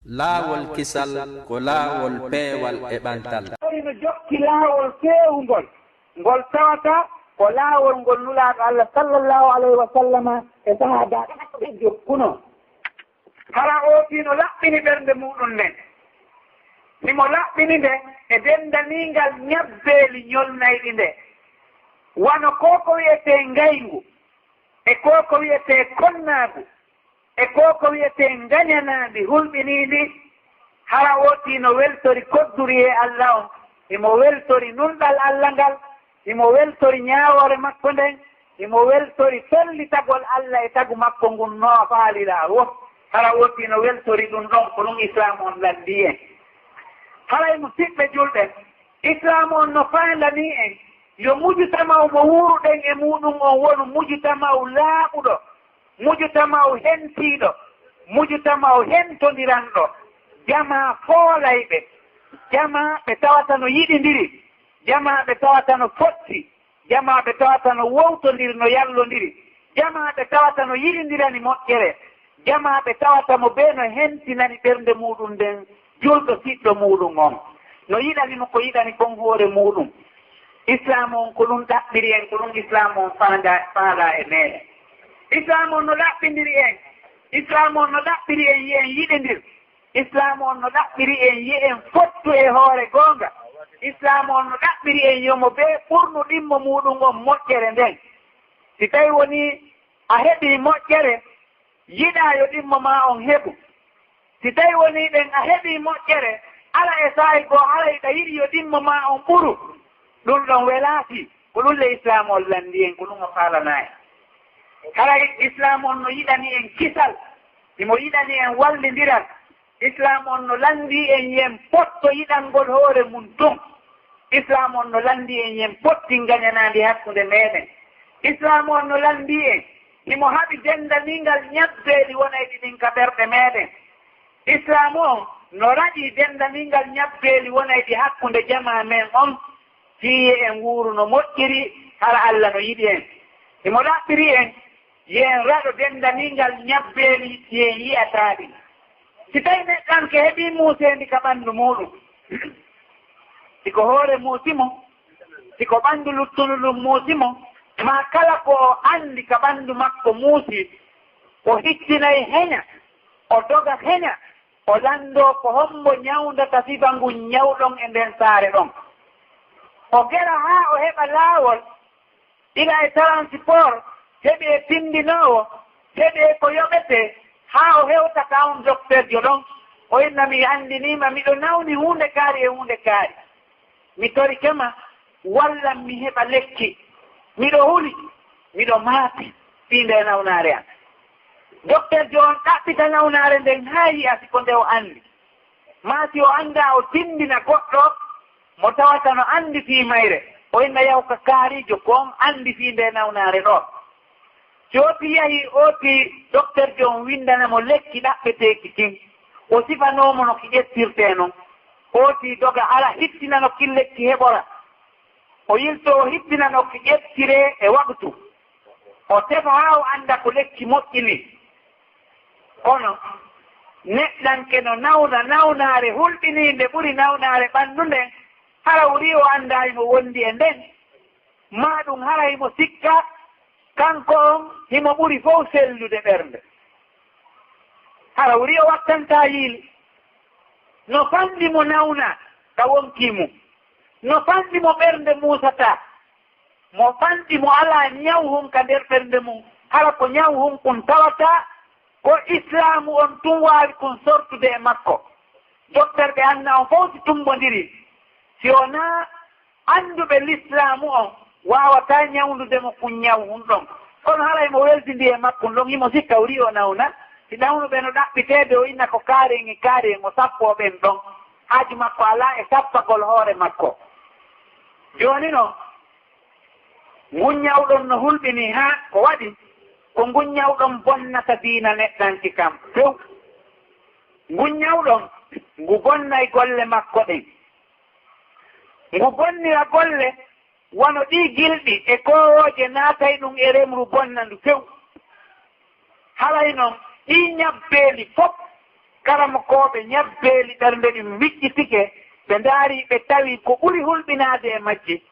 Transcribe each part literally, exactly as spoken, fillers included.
Laawol kisal ko laawol peewal e ɓantal. Hino jokki laawol feewungol, ngol tawata ko laawol ngol Nulaaɗo Allah sallallahu alayhi wa sallama e sahaabaaɓe makko ɓen jokkunoo. Hara oo tigi no laɓɓini ɓernde muuɗum nden. Himo laɓɓini nde e denndaniingal ñabbeeli ñolnayɗi nde, wano koo ko wi'etee ngayngu, e koo ko wi'etee konnaagu, e koo ko wi'etee ngañanaandi hulɓiniindi. Hara oo tigi no weltori kodduri e Allah on, himo weltori nunɗal Allah ngal, himo weltori ñaawoore makko nden, himo weltori fellitagol Allah e tagu makko ngun no faaliraa woo. Hara oo tigi no weltori ɗum ɗon, ko ɗum Islaam on lanndii en. Haray musiɓɓe julɓe, Islaam on no faandanii en yo mujtama'u mo wuuruɗen e muuɗum on wonu mujtama'u laaɓuɗo, mujtama'u hentiiɗo, mujtama'u hentondiranɗo, jamaa foolayɓe, jamaa ɓe tawata no yiɗindiri, jamaa ɓe tawata no fotti, jamaa ɓe tawata no wowtondiri, no yallondiri, jamaa ɓe tawata no yiɗindirani moƴƴere, jamaa ɓe tawata mo bee no hentinani ɓernde muuɗum nden julɗo siɗɗo muuɗum on, no yiɗani mo ko yiɗani kon hoore muuɗum. Islaam on ko ɗum ɗaɓɓiri en, ko ɗum Islaam on faandaa e meeɗen. Islaam on no ɗaɓɓindiri en, Islaam on no ɗaɓɓiri en yo en yiɗindir. Islaam on no ɗaɓɓiri en yo en fottu e hoore goonga. Islaam on no ɗaɓɓiri en yo mo bee ɓurnu ɗimmo muuɗum on moƴƴere nden. Si tawii wonii a heɓii moƴƴere, yiɗaa yo ɗimmo maa on heɓu. Si tawii wonii ɗen a heɓii moƴƴere, alaa e saa'i goo hara hiɗa yiɗi yo ɗimmo maa on ɓuru, ɗum ɗon welaaki. Ko ɗum le Islaam on lanndii en, ko ɗum o faalanaa en. Haray Islaam on no yiɗani en kisal, himo yiɗani en wallindiral. Islaam on no lanndii en yo en potto yiɗangol hoore mum tun. Islaam on no lanndii en yo en pottin ngañanaandi hakkunde meeɗen. Islaam on no lanndii en himo haɓi denndaniingal ñabbeeli wonayɗi ɗin ka ɓerɗe meeɗen. Islaam on no raƴii denndaniingal ñabbeeli wonayɗi hakkunde jamaa men on, fii yo en wuuru no moƴƴiri, hara Alla no yiɗi en. Himo ɗaɓɓiri en yo en raɗo denndaniingal ñabbeeli ɗi en yi'ataa ɗin. Si tawii neɗɗanke heɓii muuseendi ka ɓanndu muuɗum, si ko hoore muusi mo, si ko ɓanndu luttundu ndun muusi mo, maa kala ko o anndi ka ɓanndu makko muusi, o hittinay heña, o doga heña, o lanndoo ko hommbo ñawndata sifa ngun ñaw ɗon e nden saare ɗon. O gera haa o heɓa laawol, ila e taransipoor, heɓi e tinndinoowo, heɓi e ko yoɓetee, haa o hewta ka on dokterjo ɗon. O inna, "Mi anndinii ma, miɗo nawni huunde kaari e huunde kaari. Mi torike ma, wallan mi heɓa lekki. Miɗo huli, miɗo maapi, fii ndee nawnaare an." Dokterjo on ɗaɓɓita nawnaare nden haa yi'a si ko nde o anndi. Maa si o anndaa, o tinndina goɗɗo mo tawata no anndi fii mayre, o inna yahu ka kaariijo ko on anndi fii ndee nawnaare ɗoo. Si ooti yahi, ooti dokterjo on winndana mo lekki ɗaɓɓeteeki kin, o sifanoo mo no ki ƴettirtee non. Ooti doga, ara hittina no kin lekki heɓora. O yiltoo, o hittina no ki ƴettiree e waqtu. O tefa haa o annda ko lekki moƴƴini. Kono neɗɗanke no nawna nawnaare hulɓiniinde ɓuri nawnaare ɓanndu nden, hara wuri o anndaa himo wondi e nden, maa ɗum hara himo sikka kanko on himo ɓuri fow sellude ɓernde. Hara wuri o wattantaa yiili. No fanɗi mo nawna ka wonkii mum. No fanɗi mo ɓernde muusataa. Mo fanɗi mo alaa ñaw hun ka nder ɓernde mum, hara ko ñaw hun kun tawata ko Islaamu on tun waawi kun sortude e makko. Dokterɓe anna on fow si tumbondiri, si wonaa annduɓe Lislaamu on, waawataa ñawndude mo kun ñaw hun ɗon. Kono haray mo weldindii e makkun ɗon, himo sikka wuri o nawna. Si nawnuɓe no ɗaɓɓiteede, o inna ko kaari en e kaari en, o sappoo ɓen ɗon. Haaju makko alaa e sappagol hoore makko. Jooni non, ngun ñaw ɗon no hulɓinii haa ko waɗi ko ngun ñaw ɗon bonnata diina neɗɗanke kan few. Ngun ñaw ɗon, ngu bonnay golle makko ɗen. Ngu bonnira golle wano ɗii gilɗi e koowooje naatay ɗum e remru bonna ndu few. Haray non, ɗii ñabbeeli fow Karamokooɓe ñabbeeli ɓernde ɗin miccitike, ɓe ndaari, ɓe tawi ko ɓuri hulɓinaade e majji,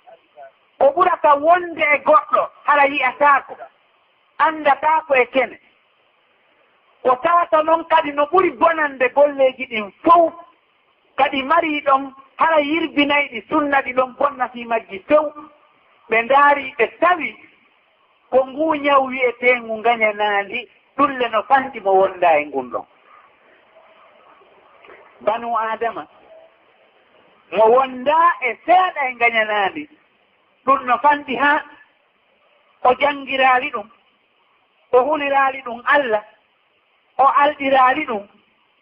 ko ɓurata wonde e goɗɗo, hara yi'ataako, anndataako e kene. Ko tawata non kadi no ɓuri bonande golleeji ɗin fow, kadi marii ɗon hara yirbinayɗi sunna ɗi ɗon bonna fii majji few. Ɓe ndaari, ɓe tawi ko nguu ñaw wi'eteengu ngañanaandi, ɗun le no fanɗi mo wondaa e ngun ɗon. Banu Aadama mo wondaa e seeɗa e ngañanaandi, ɗun no fanɗi haa o janngiraali ɗun, o huliraali ɗun Alla, o alɗiraali ɗun,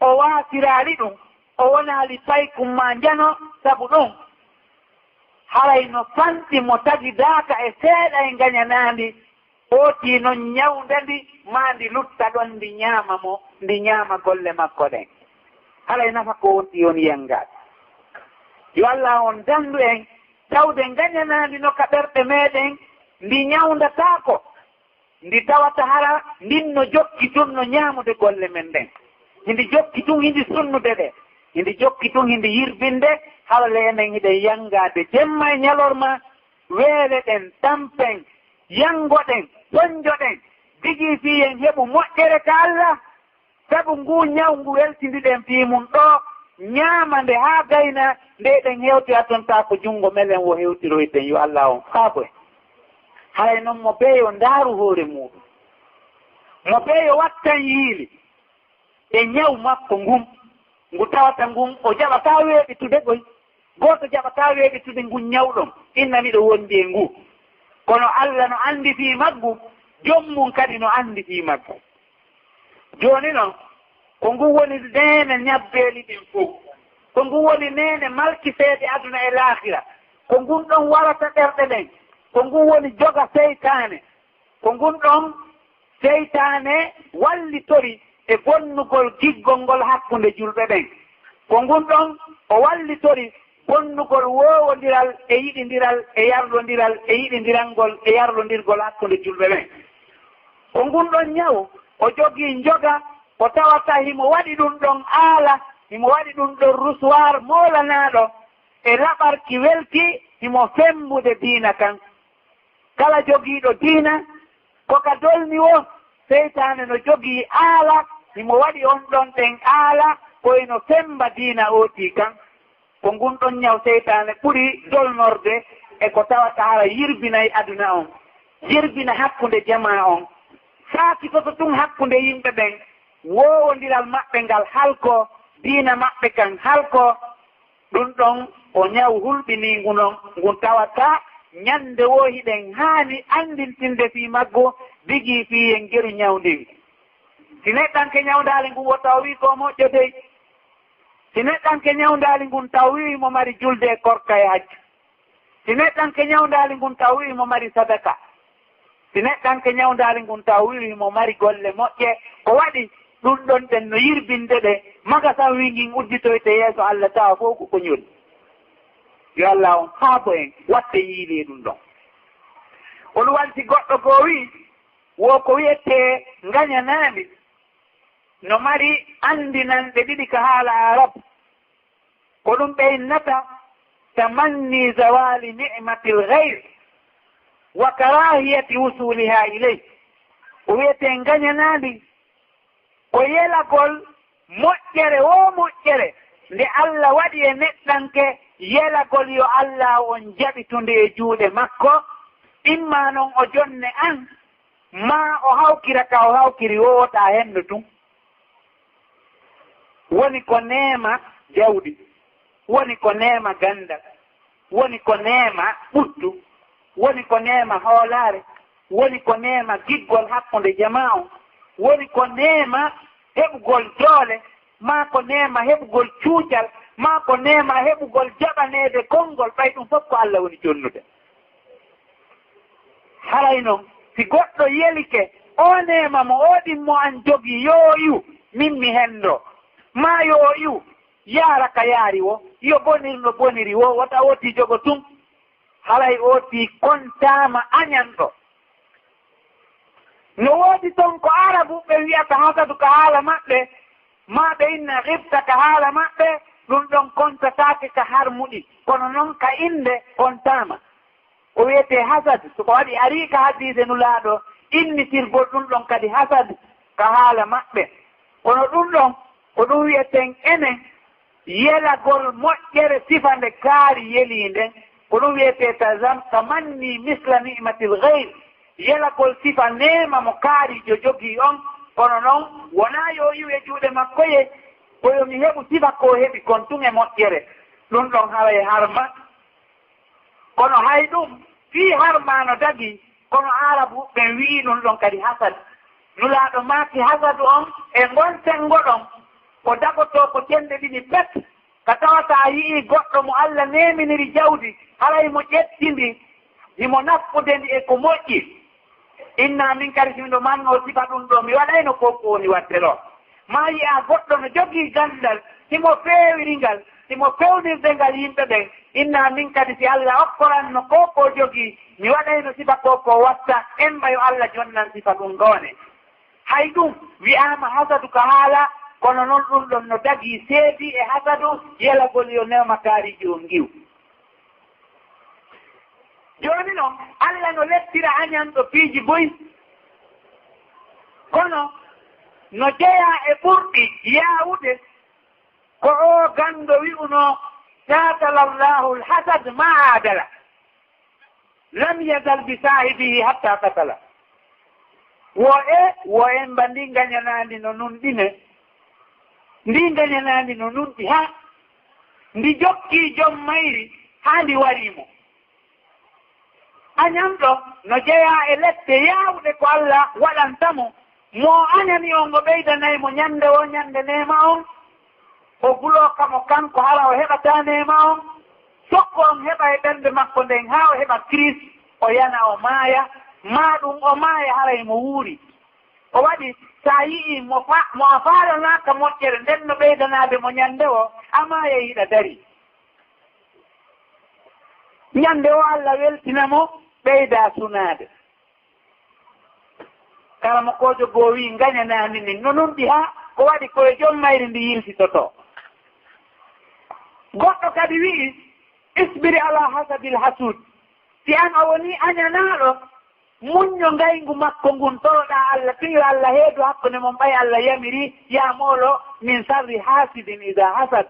o waasiraali ɗun, o wonaali paykun maa njano sabu ɗun. Haray no fanɗi mo tagidaaka e seeɗa e ngañanaandi, ootii non ñawnda ndi, maa ndi lutta ɗon, ndi ñaama mo, ndi ñaama golle makko ɗen. Haray nafa ko wonti on yanngaade. Yo Alla on danndu en, tawde ngañanaandi no ka ɓerɗe meɗen, ndi ñawndataako. Ndi tawata hara ndin no jokki tun no ñaamude golle men ɗen. Hindi jokki tun hindi sunnude ɗe. Hindi jokki tun hindi yirbinde, hara le enen hiɗen yanngaade jemma e ñalorma, weeleɗen, tampen, yanngoɗen, sonjoɗen, digii fii en heɓu moƴƴere ka Alla. Sabu nguu ñaw ngu weltindiɗen fii mun ɗoo, ñaama nde haa gayna, nde eɗen hewtira ton, taa ko junngo melen wo hewtiroyten. Yo Alla on faabo en. Haray non mo bee yo ndaaru hoore muuɗum. Mo bee yo wattan yiili e ñaw makko ngun, ngu tawata ngun o jaɓataa weeɓitude koy. Gooto jaɓataa weeɓitude ngun ñaw ɗon, inna miɗo wondi e ngu. Kono Alla no anndi fii maggu, jom mun kadi no anndi fii maggu. Jooni non, ko ngun woni neene ñabbeeli ɗin fow. Ko ngun woni neene malkiseede aduna e laahira. Ko ngun ɗon warata ɓerɗe ɗen. Ko ngun woni joga seytaane. Ko ngun ɗon seytaane wallitori e bonnugol giggol ngol hakkunde julɓe ɓen. Ko ngun ɗon o wallitori bonnugol woowondiral e yiɗindiral e yarlondiral e yiɗindirangol e yarlondirgol hakkunde julɓe ɓen. Ko ngun ɗon ñaw o jogii njoga, ko tawata himo waɗi ɗun ɗon aala, himo waɗi ɗun ɗon rusuwaar moolanaaɗo e laɓarki welki, himo femmbude diina kan. Kala jogiiɗo diina, ko ka dolni woo, seytaane no jogii aala, himo waɗi on ɗon ɗen aala, ko hino femmba diina ootii kan. Ko ngun ɗon ñaw seytaane ɓuri dolnorde e ko tawata hara yirbinay aduna on, yirbina hakkunde jamaa on, saakitoto tun hakkunde yimɓe ɓen, woowondiral maɓɓe ngal halkoo, diina maɓɓe kan halkoo. Ɗun ɗon o ñaw hulɓiniingu non, ngun tawata ñande woo hiɗen haani anndintinde fii maggu, digii fii en geru ñawndingu. Si neɗɗanke ñawndaali ngun wota o wi'i ko moƴƴo dey. Si neɗɗanke ñawndaali ngun taw wi'i mo mari julde e korka e hajju. Si neɗɗanke ñawndaali ngun taw wi'i mo mari sadaka. Si neɗɗanke ñawndaali ngun taw wi'i mo mari golle moƴƴe, ko waɗi ɗun ɗon ɗen no yirbinde ɗe, magasan wi'i ngin udditoyte yeeso Alla tawa fow ko ko ñoli. Yo Alla on haabo en, watte yiili e ɗun ɗon. O ɗun waɗi si goɗɗo goo wi'i, wo ko wi'etee ngañanaandi, no mari anndinanɗe ɗiɗi ka haala Arab. Ko ɗun ɓe innata tamanni zawali ni'matil ghayr wa karahiyati wusuliha ilayh. Ko wi'etee ngañanaandi, ko yelagol moƴƴere woo moƴƴere nde Alla waɗi e neɗɗanke, yelagol yo Alla on jaɓitunde e juuɗe makko, imma non o jonne an, maa o hawkira ka o hawkiri woo, wota hendu tun. Woni ko neema jawdi, woni ko neema ganndal, woni ko neema ɓuttu, woni ko neema hoolaare, woni ko neema giggol hakkunde jamaa on, woni ko neema heɓugol doole, maa ko neema heɓugol cuucal, maa ko neema heɓugol jaɓaneede konngol, ɓay ɗun fow ko Alla woni jonnude. Haray non, si goɗɗo yelike, oo neema mo, oo ɗimmo an jogii, yo o iwu, min mi henndoo. Maa yo o iwu, yaara ka yaari woo, yo bonir no boniri woo, wota ootii jogo tun. Haray ootii kontaama añanɗo. No woodi ton ko Arabuɓe wi'ata hasadu ka haala maɓɓe, Maa ɓe inna ghibta ka haala maɓɓe, ɗum ɗon kontataake ka harmuɗi, kono noon ka innde kontaama. Ko wiyetee hasad, so ko waɗi arii ka hadiise Nulaaɗo, innitirgol ɗum ɗon kadi hasad ka haala maɓɓe. Kono ɗum ɗon, ko ɗum wiyeten enen, yelagol moƴƴere sifa nde kaari yelii nden, ko ɗum wiyetee tazam-, tamanni misla ni'matil ghayr, yelagol sifa neema mo kaariijo jogii on, kono noon wonaa yo o iwu e juuɗe makko ye, ko yo mi heɓu sifa ko o heɓi kon tun e moƴƴere. Ɗum ɗon haray harma. Kono hay ɗum, fii harma no dagii, kono Aarabu ɓen wi'i ɗum ɗon kadi hasad. Nulaaɗo maaki hasadu on e ngon senngo ɗon, ko dagotoo ko cenɗe ɗiɗi pet, ka tawata a yi'ii goɗɗo mo Alla neeminiri jawdi, haray mo ƴetti ndi, himo nafqude ndi e ko moƴƴi. Inna min kadi si miɗo mannoo sifa ɗum ɗoo, mi waɗayno ko ko woni waɗde ɗoo. Maa yi'aa goɗɗo no jogii ganndal, himo feewiri ngal, himo fewnirde ngal yimɓe ɓen. Inna min kadi si Alla okkoranno ko ko jogii, mi waɗayno sifa ko ko watta, emma yo Alla jonnan sifa ɗum ɗoone. Hay ɗum wi'aama hasadu ka haala, kono noon ɗum ɗon no dagii seedii e hasadu, yelagol yo neema kaariijo on ngiw. Jooni noon, Alla no lettira añanɗo piiji buy, kono no jeyaa e ɓurɗi yaawude ko oo ganndo wi'unoo, "Qatala Allahu al-hasad ma adala, lam yazal bi saahibihi hatta qatala." Wo e, wo en mba ndi ngañanaandi no nunɗi ne, ndi ngañanaandi no nunɗi haa ndi jokkii jom mayri haa ndi warii mo. Añanɗo no jeyaa e lepte yaawɗe ko Alla waɗanta mo. Mo añani on, o ɓeydanay mo ñande woo ñande neema on. O guloo ka mo kanko, hara o heɓataa neema on. Sokko on heɓa e ɓernde makko nden haa o heɓa kiris, o yana, o maaya. Maa ɗum o maaya haray mo wuuri. O waɗi, so a yi'ii mo fa-, mo a faalanaaka moƴƴere, nden no ɓeydanaade mo ñande woo, a maayay hiɗa darii. Ñande o Alla weltina mo, ɓeyda sunaade. Karamokoojo goo wi'i, ngañanaani min. No nunɗi haa ko waɗi ko e jom mayri ndi yiltitotoo. Goɗɗo kadi wi'i, "Isbiri ala hasadil hasud." Si an a wonii añanaaɗo, muñño ngayngu makko ngun, toroɗaa Alla, tun yo Alla heedu hakkunde mon, ɓay Alla yamiri, "Yaa moolo min sarri hasidin iza hasad."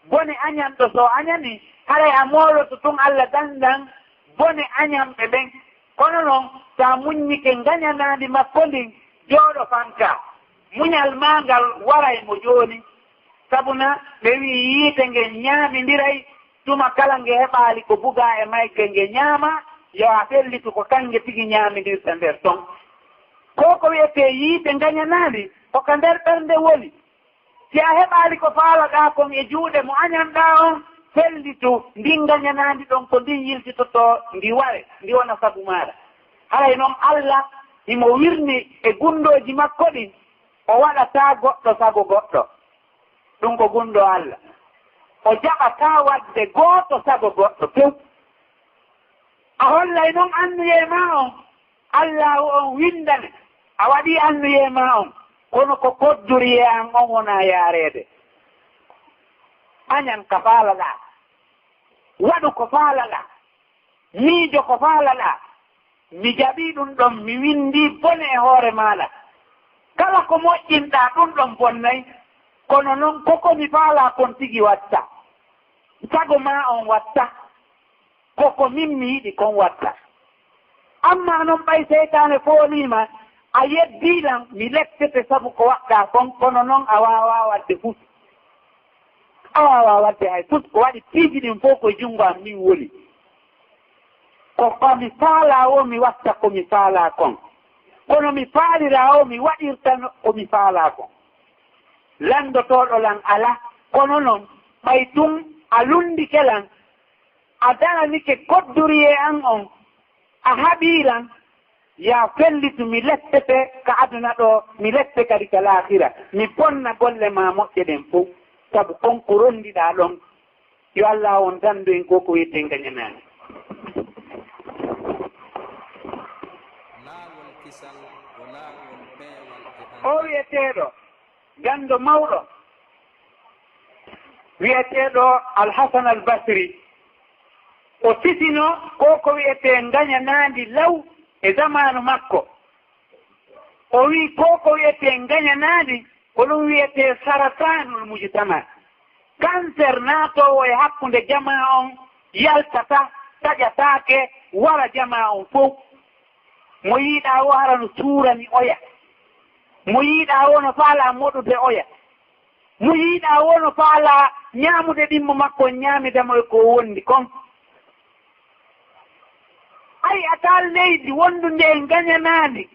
Bone añanɗo so o añanii, haray a mooloto tun Alla dandan bone añanɓe ɓen. Kono non, so a muññike ngañanaandi makko ndin, jooɗo fanka. Muñal maa ngal waray mo jooni. Sabuna ɓe wi'i yiite ngen ñaamindiray, tuma kala nge heɓaali ko bugaa e mayge nge ñaama, yo a fellitu ko kannge tigi ñaamindirta nder ton. Ko ko wi'etee yiite ngañanaandi, ko ka nder ɓernde woni. Si a heɓaali ko faalaɗaa kon e juuɗe mo añanɗaa on, fellitu ndin ngañanaandi ɗon, ko ndin yiltitotoo, ndi ware, ndi wona sabu maaɗa. Haray non Alla himo wirni e gunndooji makko ɗin, o waɗataa goɗɗo sago goɗɗo. Ɗum ko gunndoo Alla. O jaɓataa waɗde gooto sago goɗɗo few. A hollay non annuyee maa on, Allaahu on winndane, a waɗii annuyee maa on, kono ko kodduriyee an on wonaa yaareede. Añan ka faalaɗaa, waɗu ko faalaɗaa, miijo ko faalaɗaa. Mi jaɓii ɗum ɗon, mi winndii bone e hoore maaɗa. Kala ko moƴƴinɗaa, ɗum ɗon bonnay, kono non ko ko mi faalaa kon tigi watta. Sago maa on watta. Ko ko min mi yiɗi kon watta. Ammaa non ɓay seytaane fooliima, a yeddii lan, mi lettete sabu ko waɗɗaa kon, kono non a waawaa waɗde fus. A waawaa waɗde hay fus, ko waɗi piiji ɗin fof ko e junngo am min woni. Ko ko mi faalaa woo mi watta ko mi faalaa kon. Kono mi faaliraa woo mi waɗirta no ko mi faalaa kon. Lanndotooɗo lan alaa, kono non ɓay tun a lunndike lan, a daranike kodduriyee an on, a haɓii lan, yaa fellitu, mi lettete ka aduna ɗoo, mi lette kadi ka laakira. Mi bonna golle maa moƴƴe ɗen fow, sabu kon ko ronndiɗaa ɗon. Yo Alla on dandu en ko ko wiyetee ngañanaani. Laawol kisal ko laawol peewal e O wiyeteeɗo ganndo mawɗo, Wiyeteeɗo Al-Hasan Al-Basri, o sifino ko ko wiyetee ngañanaandi law e zamaanu makko. O wiyi ko ko wiyetee ngañanaandi, ko ɗum wiyetee sarataanul mujtama. Cancer naatoowo e hakkunde jamaa on yaltata, taƴataake, wara jamaa on fow. Mo yiiɗaa o hara no suurani oya. Mo yiiɗaa o no faalaa moɗude oya. Mo yiiɗaa o no faalaa ñaamude ɗimmo makko, ñaamida mo e ko wondi kon. Ay, a taal leydi wondude e ngañanaandi,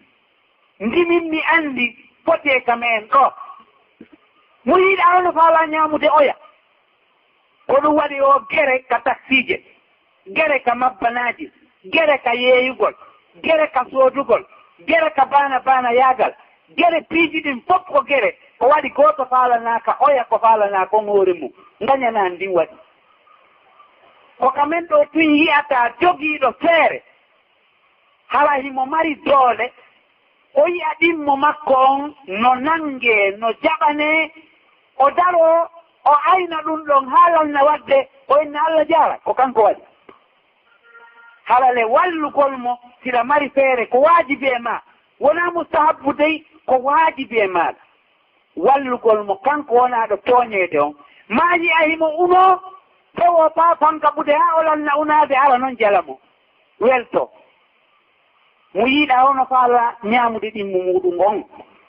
ndi min mi anndi fotee ka meen ɗo. Mo yiiɗaa o no faalaa ñaamude oya. Ko ɗum waɗi o gere ka taksiije, gere ka mabbanaaji, gere ka yeeyugol, gere ka soodugol, gere ka baana baana yaagal, gere piiji ɗin fof ko gere. Ko waɗi gooto faalanaaka oya ko faalanaa kon hoore mum, ngañanaandi ndin waɗi. Ko ka men ɗo tun yi'ataa jogiiɗo feere, hara himo mari doole, o yi'a ɗimmo makko on no nangee, no jaɓanee, o daroo, o ayna ɗum ɗon haa lanna waɗde, o inna Alla jaara, ko kanko waɗi. Hara le wallugol mo, siɗa mari feere, ko waajibi e maa, wonaa mustahabbu dey, ko waajibi e maaɗa. Wallugol mo kanko wonaaɗo tooñeede on. Maa yi'a himo unoo, taw o paafan kaɓude haa o lanna unaade, hara non jala mo, weltoo. Mo yiiɗaa o no faalaa ñaamude ɗimmo muuɗum on.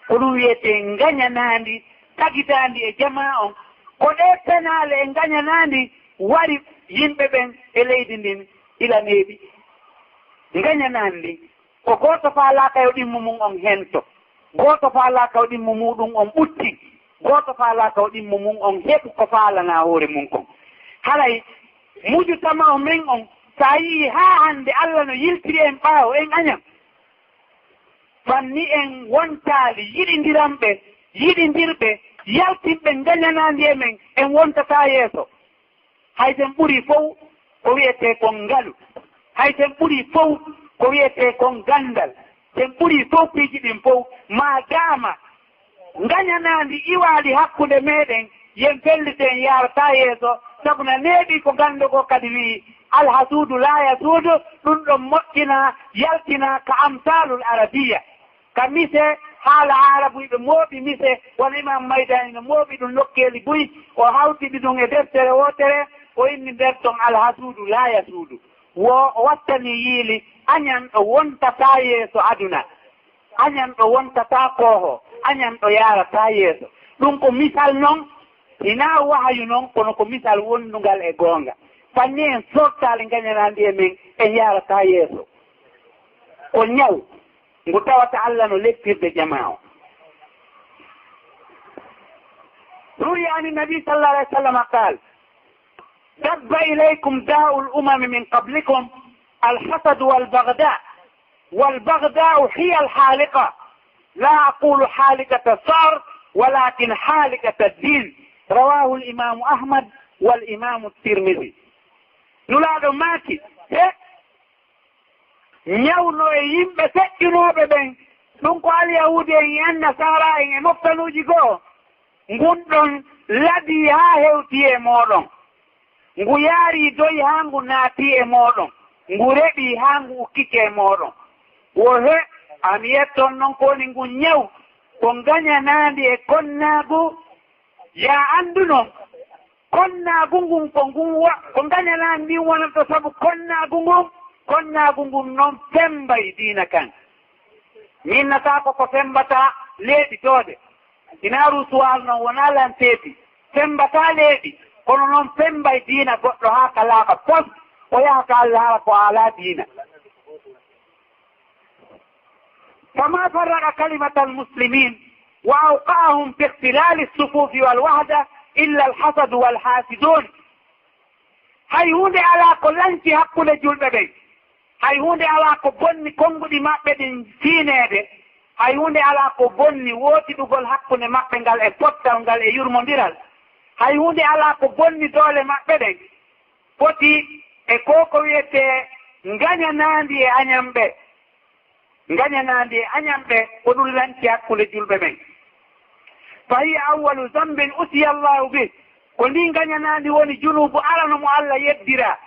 Ko ɗum wiyetee ngañanaandi, tagitaandi e jamaa on. Ko ɗee penaale e ngañanaandi wari yimɓe ɓen e leydi ndin ila neeɓi. Ngañanaandi ndin, ko gooto faalaaka yo ɗimmo mum on hento. Gooto faalaaka yo ɗimmo muuɗum on ɓuttin. Gooto faalaaka yo ɗimmo mum on heɓu ko faalanaa hoore mum kon. Haray mujtama o men on, so a yi'ii haa hannde Alla no yiltiri en ɓaawo, en añan. Fanni en wontaali yiɗindiranɓe, yiɗindirɓe, yaltinɓe ngañanaandi e men, en wontataa yeeso. Hay sen ɓurii fow ko wiyetee kon ngalu. Hay sen ɓurii fow ko wiyetee kon ganndal. Sen ɓurii fow piiji ɗin fow. Maa daama ngañanaandi iwaali hakkunde meeɗen, yen felliten yaarataa yeeso. Sabu na neeɓi ko ganndo goo kadi wi'i, "Alhasuudu laa yasuudu", ɗum ɗon moƴƴinaa, yaltinaa ka amsaalul arabiya. Ka mise, haala aarabu, hiɓe mooɓi mise, wano Imam Maydani no mooɓi ɗum nokkeeli buy, o hawtidi ɗum e deftere wootere, o inni nder ton, "Alhasuudu laa yasuudu." Wo o wattanii yiili, añanɗo wontataa yeeso aduna, añanɗo wontataa kooho, añanɗo yaarataa yeeso. Ɗum ko misal non, hinaa wahayu non, kono ko misal wondungal e goonga. Fanni en sortaali ngañanaandi e men, en yaarataa yeeso. Ko ñaw ngu tawata Alla no leptirde jamaa o. روي عن النبي صلى الله عليه وسلم قال: دب إليكم داء الأمم من قبلكم، الحسد والبغضاء، والبغضاء هي الحالقة، لا أقول حالقة الشعر، ولكن حالقة الدين. رواه الإمام أحمد والإمام الترمذي. Nulaaɗo maaki, he ñawno e yimɓe feƴƴunooɓe ɓen, ɗum ko Alyahuudi en e Annasaara en e moftanuuji goo, ngun ɗon ladii haa hewti e mooɗon. Ngu yaarii doy haa ngu naatii e mooɗon. Ngu reɓii haa ngu ukkike e mooɗon. Wo he, a mi yetton non ko woni ngun ñaw, ko ngañanaandi e konnaagu. Yaa anndu non, konnaagu ngun ko ngun wa-, ko ngañanaandi ndin wonata sabu konnaagu ngun, konnaagu ngun non femmbay diina kan. Minnataako ko femmbata leeɓi toode. Inaaru suwaal non wonaa lanteefi. Femmbata leeɓi, kono non femmbay diina goɗɗo haa ka laaɓa pos, o yaha ka Alla hara ko alaa diina. فما فرق كلمة المسلمين وأوقعهم في اختلال الصفوف والوحدة إلا الحسد والحاسدون. Hay huunde alaa ko lanci hakkunde julɓe ɓen. Hay huunde alaa ko bonni konnguɗi maɓɓe ɗin fiineede. Hay huunde alaa ko bonni wootiɗugol hakkunde maɓɓe ngal e pottal ngal e yurmondiral. Hay huunde alaa ko bonni doole maɓɓe ɗen foti e ko ko wiyetee ngañanaandi e añanɓe. Ngañanaandi e añanɓe, ko ɗum lanci hakkunde julɓe ɓen. فهي أول ذنب عصي الله به. Ko ndii ngañanaandi woni junuubu arano mo Alla yeddiraa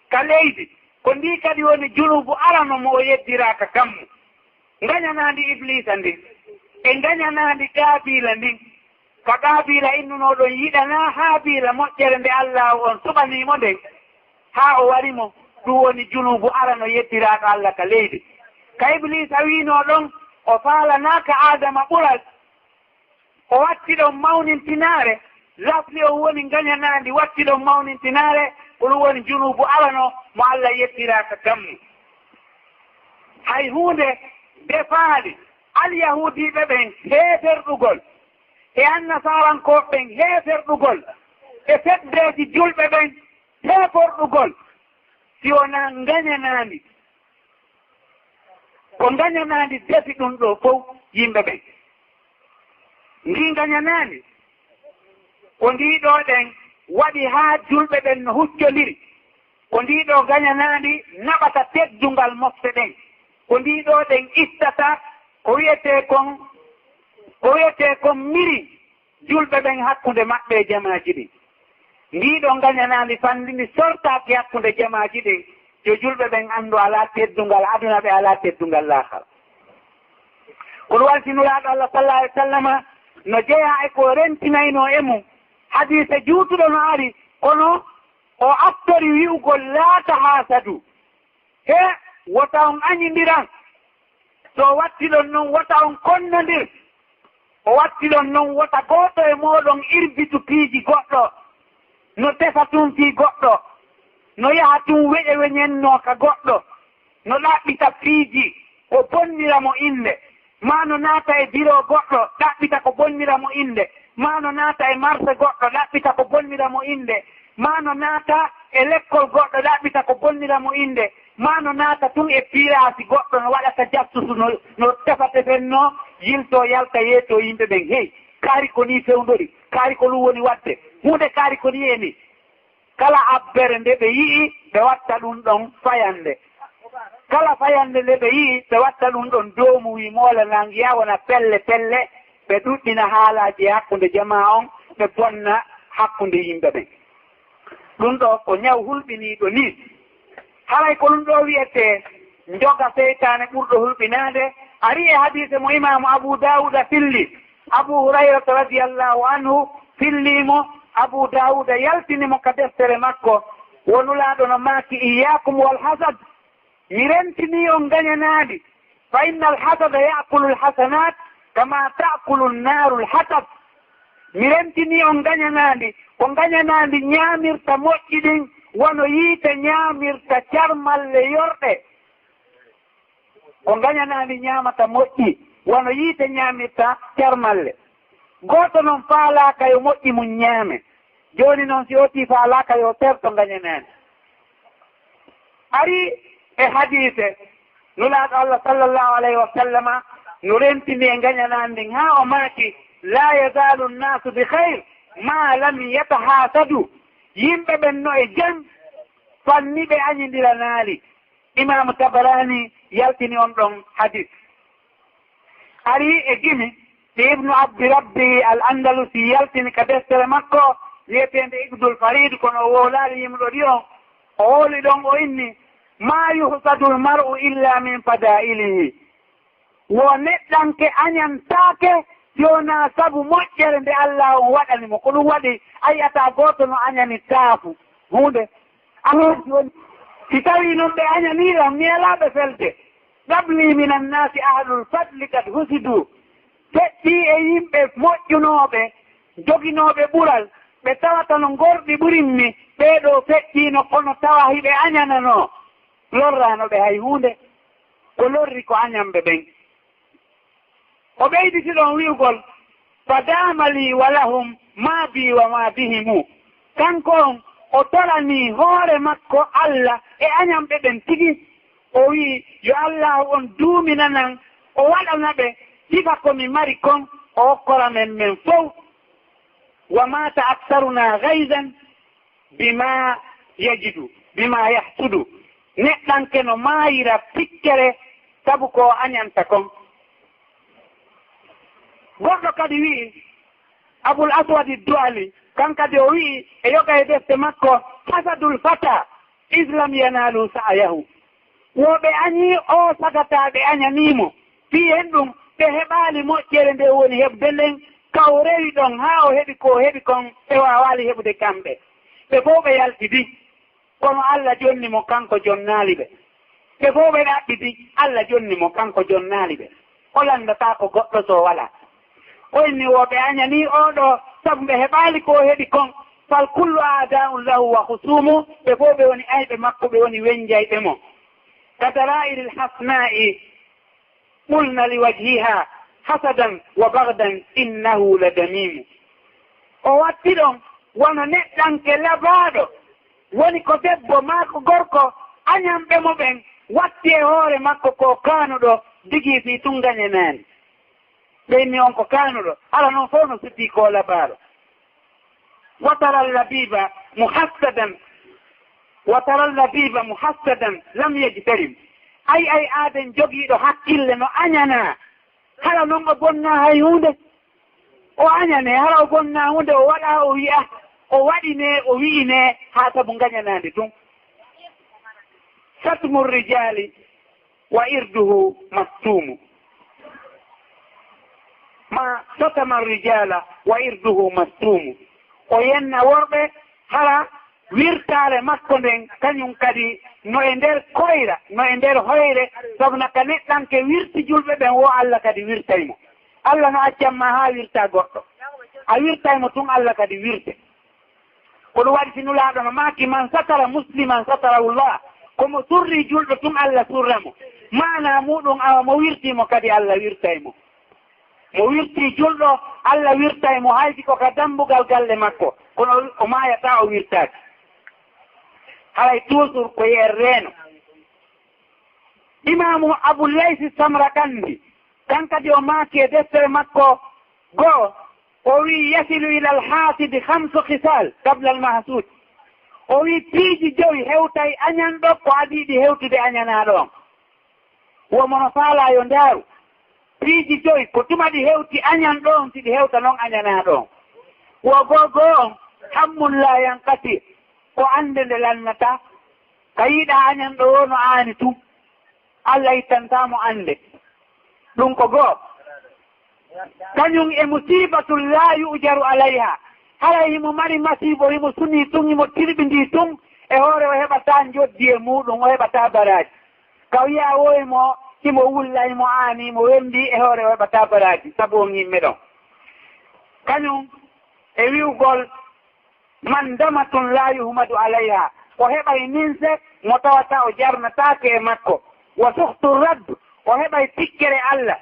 ka leydi. Ko ndii kadi woni junuubu arano mo o yeddiraa ka kammu. Ngañanaandi Ibliisa ndin e ngañanaandi Qaabiila ndin, ka Qaabiila innunoo ɗon yiɗanaa Haabiila moƴƴere nde Allaahu on suɓanii mo nden, haa o wari mo, ɗum woni junuubu arano yeddiraaɗo Alla ka leydi. Ka Ibliisa wiinoo ɗon, o faalanaaka Aadama ɓural, o watti ɗon mawnintinaare, lafli on woni ngañanaandi watti ɗon mawnintinaare, ko ɗum woni junuubu arano mo Alla yeddiraa ka kammu. Hay huunde defaali Alyahuudiiɓe ɓen heeferɗugol, e Annasaarankooɓe ɓen heeferɗugol, e feddeeji julɓe ɓen heeferɗugol, si wonaa ngañanaandi. Ko ngañanaandi defi ɗum ɗoo fow yimɓe ɓen. Ndii ngañanaandi, ko ndii ɗoo ɗen waɗi haa julɓe ɓen no huccondiri. Ko ndii ɗoo ngañanaandi naɓata teddungal mofte ɗen. Ko ndii ɗoo ɗen ittata ko wi'etee kon, ko wi'etee kon miri julɓe ɓen hakkunde maɓɓe e jamaaji ɗin. Ndii ɗoo ngañanaandi fanndi ndi sortaaki hakkunde jamaaji ɗin, yo julɓe ɓen anndu alaa teddungal aduna, ɓe alaa teddungal laakara. Ko ɗum waɗi si Nulaaɗo Allah sallallaahu alayhi wa sallama no jeyaa e ko rentinaynoo e mum, hadiise juutuɗo no ari, kono o aftori wi'ugol, "Laa tahaasadu." He, wota on añindiran. So wattiɗon non, wota on konnondir. O wattiɗon non, wota gooto e mooɗon irbitu piiji goɗɗo, no tefa tun fii goɗɗo, no yaha tun weƴe weñennoo ka goɗɗo, no ɗaɓɓita piiji ko bonnira mo innde, maa no naata e biro goɗɗo, ɗaɓɓita ko bonnira mo innde, maa no naata e marse goɗɗo, ɗaɓɓita ko bonnira mo innde, maa no naata e lekkol goɗɗo, ɗaɓɓita ko bonnira mo innde, maa no naata tun e piiraasi goɗɗo, no waɗa tajassusu, no, no tefa tefennoo, yiltoo, yalta, yeetoo yimɓe ɓen. Hey, kaari ko nii fewndori, kaari ko ɗum woni waɗde, huunde kaari ko nii e nii. Kala abbere nde ɓe yi'i, ɓe watta ɗum ɗon fayannde. Kala fayannde nde ɓe yi'i, ɓe watta ɗum ɗon doomu, wii moola nangiya wona pelle pelle, ɓe ɗuɗɗina haalaaji e hakkunde jamaa on, ɓe bonna hakkunde yimɓe ɓen. Ɗum ɗoo ko ñaw hulɓiniiɗo nii. Haray ko ɗum ɗoo wi'etee njoga seytaane ɓurɗo hulɓinaade. Ari e hadiise mo Imaamu Abu Daawuda filli, Abu Hurayrata radiyallaahu anhu fillii mo, Abu Daawuda yaltini mo ka deftere makko, wo Nulaaɗo no maaki, "Iyyaakum wal hasad." Mi rentinii on ngañanaandi, "fa innal hasada ya'kulul hasanat kama ta'kulun naarul hatab." Mi rentinii on ngañanaandi, ko ngañanaandi ñaamirta moƴƴi ɗin, wano yiite ñaamirta carmalle yorɗe. Ko ngañanaandi ñaamata moƴƴi, wano yiite ñaamirta carmalle. Gooto non faalaaka yo moƴƴi mun ñaame. Jooni non, si otii faalaaka, yo terto ngañanaandi. Ari e hadiise, Nulaaɗo Allah sallallaahu alayhi wa sallama no rentini e ngañanaandi ndin, haa o maaki, "Laa yazaalu nnaasu bi khayr maa lam yatahaasadu." Yimɓe ɓen no e jam, fanni ɓe añindiranaali. Imaamu Tabaraani yaltini on ɗon hadiis. Ari e gimi ɗi Ibnu Abdi Rabbi al Andalusi yaltini ka deftere makko wi'eteende Iqdul Farid, kono o wowlaali yimɗo ɗi on. O wowli ɗon, o inni, "Ma yuhsadul mar'u illa min fadailihi." Wo neɗɗanke añantaake si wonaa sabu moƴƴere nde Alla on waɗani mo. Ko ɗum waɗi a yi'ataa gooto no añani taafu huunde. Alhaji woni, si tawii noon ɓe añanii lam, mi alaa ɓe felde. Qabli minan naasi ahlul fadli qad husidu. Feƴƴii e yimɓe moƴƴunooɓe, joginooɓe ɓural, ɓe tawata no ngorɗi ɓurimmi, ɓee ɗoo feƴƴiino, kono tawa hiɓe añananoo. Lorraano ɓe hay huunde. Ko lorri ko añanɓe ɓen. O ɓeyditi ɗon wi'ugol, "Fa daama lii wa lahum maa bii wa maa bihimu." Kanko on, o toranii hoore makko Alla e añanɓe ɓen tigi. O wi'i, "Yo Allaahu on duuminanan, o waɗana ɓe sifa ko mi mari kon, o okkora men men fow." "Wa maata aksarunaa gayzan bimaa yajidu, bimaa yahsudu." Neɗɗanke no maayira piccere sabu ko o añanta kon. Goɗɗo kadi wi'i, Abul Aswadi Du'ali, Kan kadi o wi'i e yoga e defte makko, hasadul fata, islam yanalu sa'ayahu. Wo ɓe añii o sagata ɓe añanii mo. Fii en ɗum, ɓe heɓaali moƴƴere nde woni heɓde nden, ka o rewi ɗon haa o heɓi ko o heɓi kon, ɓe waawaali heɓude kamɓe. Ɓe fow ɓe yaltidi. Kono Alla jonni mo kanko jonnaali ɓe. Ɓe fow ɓe ɗaɓɓiti, Alla jonni mo kanko jonnaali ɓe. O lanndataa ko goɗɗo so walaa. O inni wo ɓe añanii oo ɗoo, sabu ɓe heɓaali ko o heɓi kon. Fal kullu aadaa'un lahu wa husuumu, ɓe fow ɓe woni ayɓe makko, ɓe woni wenjayɓe mo. Ka daraa'iril hasnaa'i, qulna li wajhiha hasadan wa bagdan innahu la damimu. O watti ɗon wano neɗɗanke labaaɗo, woni ko debbo maa ko gorko, añanɓe mo ɓen watti e hoore makko ko kaanuɗo, digii fii tun gañanaani. Ɓe inni on ko kaanuɗo, hara non fow no suddii ko labaaɗo. Wa tara labiba muhassadan, wa tara labiba muhassadan lam yajtarim. Ay, ay, aaden jogiiɗo hakkille no añanaa, hara non o bonnaa hay huunde. O añanee, hara o bonnaa huunde, o waɗaa, o wi'a, o waɗinee, o wi'inee, haa sabu ngañanaande tun. Satmu rijali wa irduhu mastumu. Ma satama rijala wa irduhu mastumu. O yenna worɓe, hara wirtaare makko nden, kañum kadi no e nder koyra, no e nder hoyre, sabu na ka neɗɗanke wirti julɓe ɓen, wo Alla kadi wirtay mo. Alla no accan ma haa wirta goɗɗo. A wirtay mo tun, Alla kadi wirte. Ko ɗum waɗi si Nulaaɗo no maaki, "Man satara musliman satarahullah." Ko mo surri julɗo tun, Alla surra mo. Maanaa muuɗum, awa mo wirtii mo kadi, Alla wirtay mo. Mo wirtii julɗo, Alla wirtay mo, hay si ko ka dambugal galle makko. Kono o maayataa o wirtaaki. Haray toujours ko yer reeno. Imaamu Abu Laysi Samrakandi, kan kadi o maaki e deftere makko goo, o wi'i, "Yasilu ilal haasidi hamsu khisal qabla al mahsud." O wi'i, "Piiji jowi hewtay añanɗo ko adii ɗi hewtude añanaaɗo on." Wo mo no faalaa yo ndaaru. Piiji jowi ko tuma ɗi hewti añanɗo on, si ɗi hewta non añanaaɗo on. Wo goo goo on, hammun laa yanqati, ko annde nde lannataa. Ka yiɗaa añanɗo woo no aani tun, Alla ittantaa mo annde. Ɗum ko goo. Kañum e musiibatun laa yu'jaru alayha. Haray himo mari masiibo, himo sunii tun, himo tirɓindii tun, e hoore o heɓataa njoddi e muuɗum, o heɓataa baraaji. Ka wi'aa woo himo, himo wulla, himo aani, himo wembi, e hoore o heɓataa baraaji, sabu on himme ɗon. Kañum e wi'ugol, mandamatun laa yuhmadu alayha, o heɓay ninse mo tawata o jarnataake e makko. Wa sukhtu rabb, o heɓay tikkere Alla.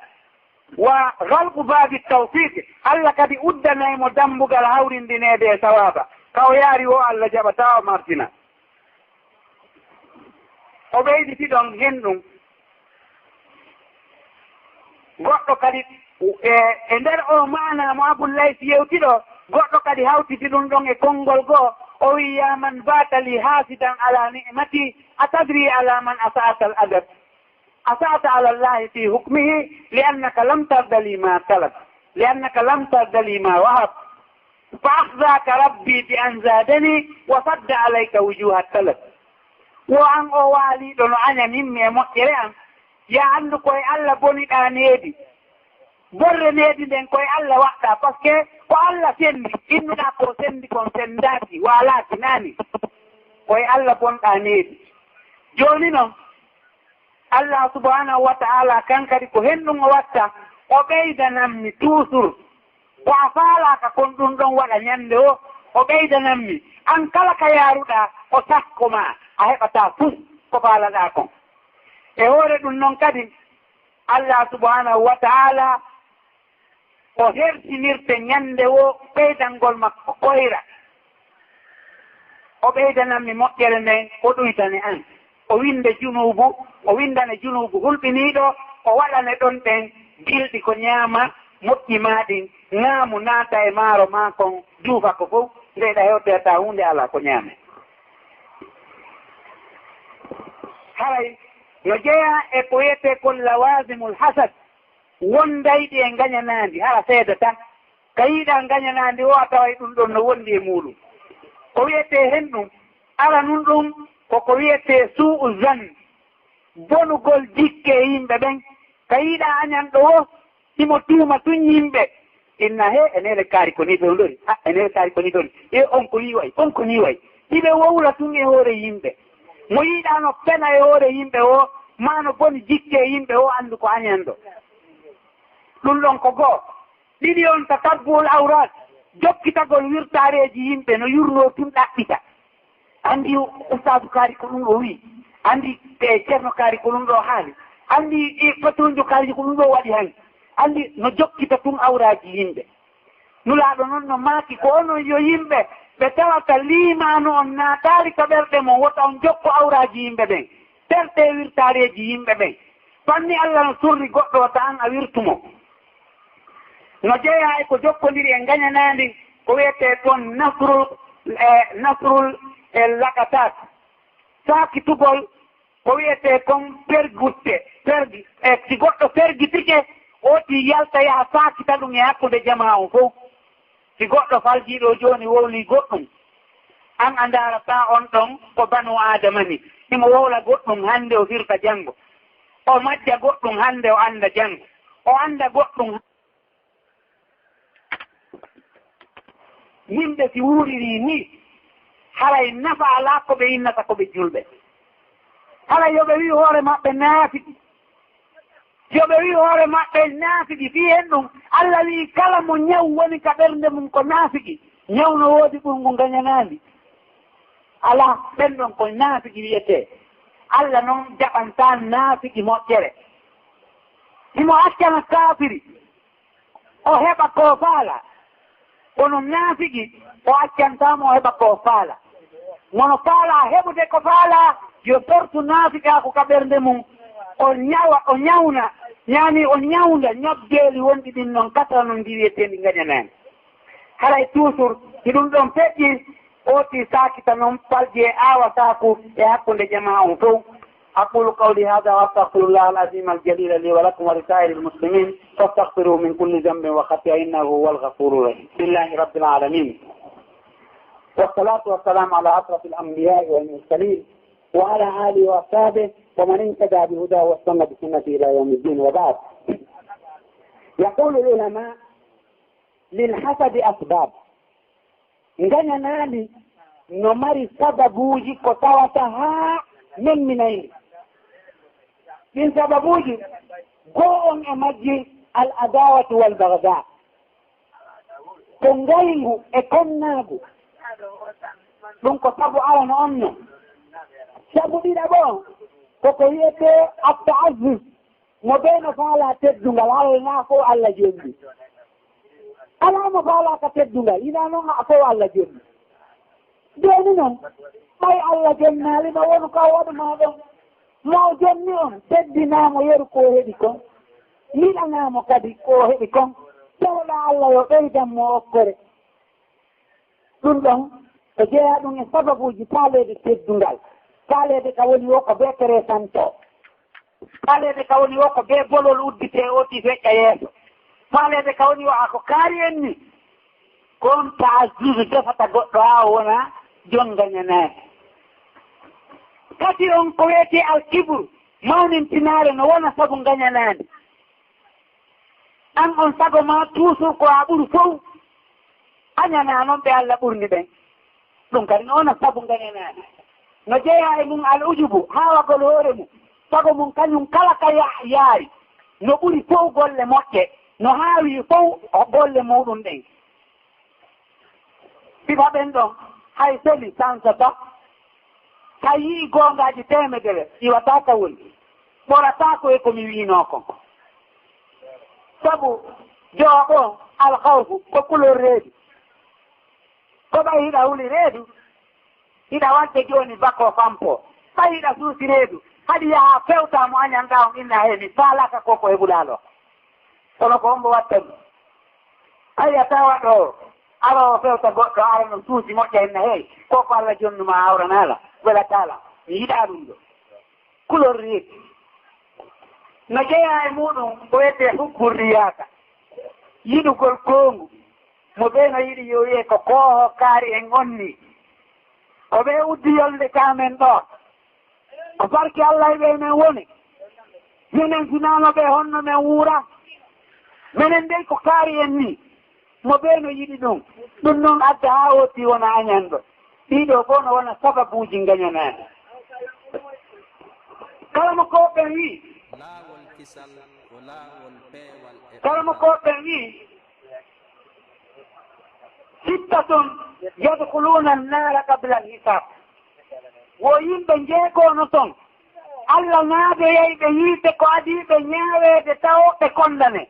Wa ghalqu baabi tawfiq, Alla kadi uddanay mo dambugal hawrindineede e sawaaba. Ka o yaari woo, Alla jaɓataa, o martina. O ɓeyditi ɗon hen ɗum. Goɗɗo kadi, e, e nder o maana mo Abul Lays yewti ɗo, goɗɗo kadi hawtiti ɗum ɗon e konngol goo, o wi'i, "Ya man bata li hasidan ala ni'mati, atadri ala man asa'ta al adab? Asa'ta ala Allahi fi hukmihi, li annaka lam tarda li ma talab, li annaka lam tarda li ma wahab. Fa akhzaka rabbi bi an zadani wa sadda alayka wujuha talab." Wo an o waaliiɗo no añanin mi e moƴƴere an, ya anndu ko e Alla boniɗaa needi. Borre needi nden ko e Alla waɗɗaa, parce que ko Alla senndi, innuɗaa ko senndi kon senndaaki, waalaaki naani. Ko e Alla bonɗaa needi. Jooni non, Allah subhanahu wa ta'ala kan kadi ko hen ɗum o watta, o ɓeydanammi toujours. Ko a faalaaka kon ɗum ɗon waɗa ñande o, o ɓeydanammi. An kala ka yaaruɗaa, o sakko ma, a heɓataa fus ko faalaɗaa kon. E hoore ɗum non kadi, Allah subhanahu wa ta'ala o hersinirte ñande wo ɓeydangol makko koyra. O ɓeydanammi moƴƴere nden, o ɗuytane an. O winnde junuubu, o winndane junuubu hulɓiniiɗo, o waɗane ɗon ɗen gilɗi ko ñaama, moƴƴi maa ɗin, ŋaamu naata e maaro maa kon, juufa ko fow, nde ɗa hewtoyata huunde alaa ko ñaame. Haray no jeyaa e ko wiyetee kon lawazimul hasad, won ndayɗi e ngañanaandi, hara seedata. Ka yiiɗaa ngañanaandi o, a taway ɗum ɗon no wondi e muuɗum. Ko wiyetee hen ɗum, aranun ɗum ko ko wiyetee suu'u zan, bonugol jikke e yimɓe ɓen. Ka yiiɗaa añanɗo o, himo tuuma tun yimɓe. Inna he, e neene kaari ko nii fewndori, a, e neene kaari ko nii fewndori. E on ko nii wayi, on ko nii wayi. Hiɓe wowla tun e hoore yimɓe. Mo yiiɗaa no fena e hoore yimɓe o, maa no boni jikke e yimɓe o, anndu ko añanɗo. Ɗum ɗon ko goo. Ɗiɗi on, tatabbul awrat, jokkitagol wirtaareeji yimɓe no yurnoo tun ɗaɓɓita. Anndi Ustaadu Kaari ko ɗum ɗo wi'i, anndi e Ceerno Kaari ko ɗum ɗo haali, anndi e Fatonjo Kaari ko ɗum ɗo waɗi han, anndi no jokkita tun awraaji yimɓe. Nulaaɗo non no maaki, ko onon yo yimɓe ɓe tawata liimaanu on naataali ka ɓerɗe mon, wota on jokko awraaji yimɓe ɓen, tertee wirtaareeji yimɓe ɓen. Fanni Alla no surri goɗɗo, wata an a wirtu mo. No jeyaa e ko jokkondiri e ngañanaandi, ko wiyetee kon nasrul, e nasrul, e lakatat. Saakitugol ko wiyetee kon pergutte, pergi, e si goɗɗo pergitike, o ti yalta yaha saakita ɗum e hakkunde jamaa on fow. Si goɗɗo faljiiɗo jooni wowlii goɗɗum, an a ndaarataa on ɗon ko banu Aadama ni. Himo wowla goɗɗum hannde, o firta janngo. O majja goɗɗum hannde, o annda janngo. O annda goɗɗum. Yimɓe si wuuririi nii, haray nafa alaa ko ɓe innata ko ɓe julɓe. Haray yo ɓe wi'u hoore maɓɓe naafiki. Yo ɓe wi'u hoore maɓɓe naafiki. Fii en ɗum, Alla wi'i kala mo ñaw woni ka ɓernde mum ko naafiki. Ñaw no woodi ɓurngu ngañanaandi? Alaa, ɓen ɗon ko naafiki wi'etee. Alla non jaɓantaa naafiki moƴƴere. Himo accana kaafiri o heɓa ko faalaa. Kono naafiki, o accantaa mo o heɓa ko faalaa. Mo no faalaa heɓude ko faalaa, yo tortu naafikaaku ka ɓernde mum. O ñawa, o ñawna, yani o ñawnda ñabbeeli wonɗi ɗin non kasa non ndi wiyeteendi ngañanaani. Haray toujours, si ɗum ɗon feƴƴi, o ti saakita non falji e aawataaku e hakkunde jamaa on fow. أقول قولي هذا وأستغفر الله العظيم الجليل لي ولكم ولسائر المسلمين فاستغفروه من كل ذنب وخطيئة إنه هو الغفور الرحيم. لله رب العالمين. والصلاة والسلام على أشرف الأنبياء والمرسلين وعلى آله وأصحابه ومن اهتدى بهداه واستنى بسنته إلى يوم الدين وبعد. يقول العلماء: للحسد أسباب. Ngañanaali no mari sababuuji ko tawata haa memminayndi. Ɗin sababuuji, goo on e majji, al adawatu wal bagda. Ko ngayngu e konnaagu. Ɗum ko sabu arano on non. Sabu ɗiɗaɓo, koko wiyetee at-ta'azzuz. Mo bee no faalaa teddungal, hara hinaa fow Alla jonni. Alaa mo faalaaka teddungal, hinaa non a fow Alla jonni. Jooni non, ɓay Alla jonnaali ma, wonu ka o waɗu maa ɗon. Mo o jonni on, teddinaa mo yeru ko o heɓi kon. Miɗanaa mo kadi ko o heɓi kon. Toroɗaa Alla yo ɓeydan mo okkore. Ɗum ɗon, ko jeyaa ɗum e sababuuji faaleede teddungal. Faaleede ka woni wo ko bee keresanto. Faaleede ka woni wo ko bee bolol udditee o ti feƴƴa yeeso. Faaleede ka woni wo a ko kaari en ni. Ko on ta'azzuzu tefata goɗɗo haa o wona jon ngañanaani. Kadi on ko wiyetee alkibru, mawnintinaare no wona sabu ngañanaani. An on sago maa toujours ko a ɓuri fow. Añanaa non ɓe Alla ɓurni ɓen. Ɗum kadi no wona sabu ngañanaani. No jeyaa e mum al ujubu, haawagol hoore mum. Sago mum kañum kala ka ya-, yaari. No ɓuri fow golle moƴƴe. No haawi fow golle muuɗum ɗen. Sifa ɓen ɗon, hay seli sansata. Sa yi'i goongaaji teemedere, iwataa ka woni. Ɓorataako e ko mi wi'inoo kon. Sabu, jooɓo, alkhawfu, ko kulol reedu. Ko ɓay hiɗa huli reedu, hiɗa waɗde jooni bako fampo. Ɓay hiɗa suusi reedu, haɗi yaha fewta mo añanɗaa on, inna, "Hey, mi faalaaka ko ko heɓuɗaa ɗoo." Kono ko hombo watta ɗum? Ay, a tawa ɗo, aroowo fewta goɗɗo, ara no suusi moƴƴa, inna, "Hey, ko ko Alla jonnu ma, a awranaala, welataala. Mi yiɗaa ɗum ɗo." Kulol reedu. No jeyaa e muuɗum ko wiyetee hubbu riyaasa. Yiɗugol koongu. Mo ɓee no yiɗi yo wiye ko kooho kaari en on nii. Ko ɓee uddi yolnde ka men ɗo. Ko barke Allah e ɓee men woni. Minen si naano ɓee honno men wuura? Minen dey ko kaari en nii. Mo ɓee no yiɗi ɗum. Ɗum noon adda haa ooti wona añanɗo. Ɗiɗo fof no wona sababuuji ngañanaaɗi. Kala mo ko ɓen wii. Laawol kisal ko laawol peewal e Kala mo ko ɓen wii. Sittatun yadkhuluuna annaara qabla alhisaab. Wo yimɓe njeegoono ton. Allah naadoyay ɓe yiite ko adii ɓe ñaaweede tawo ɓe kondane.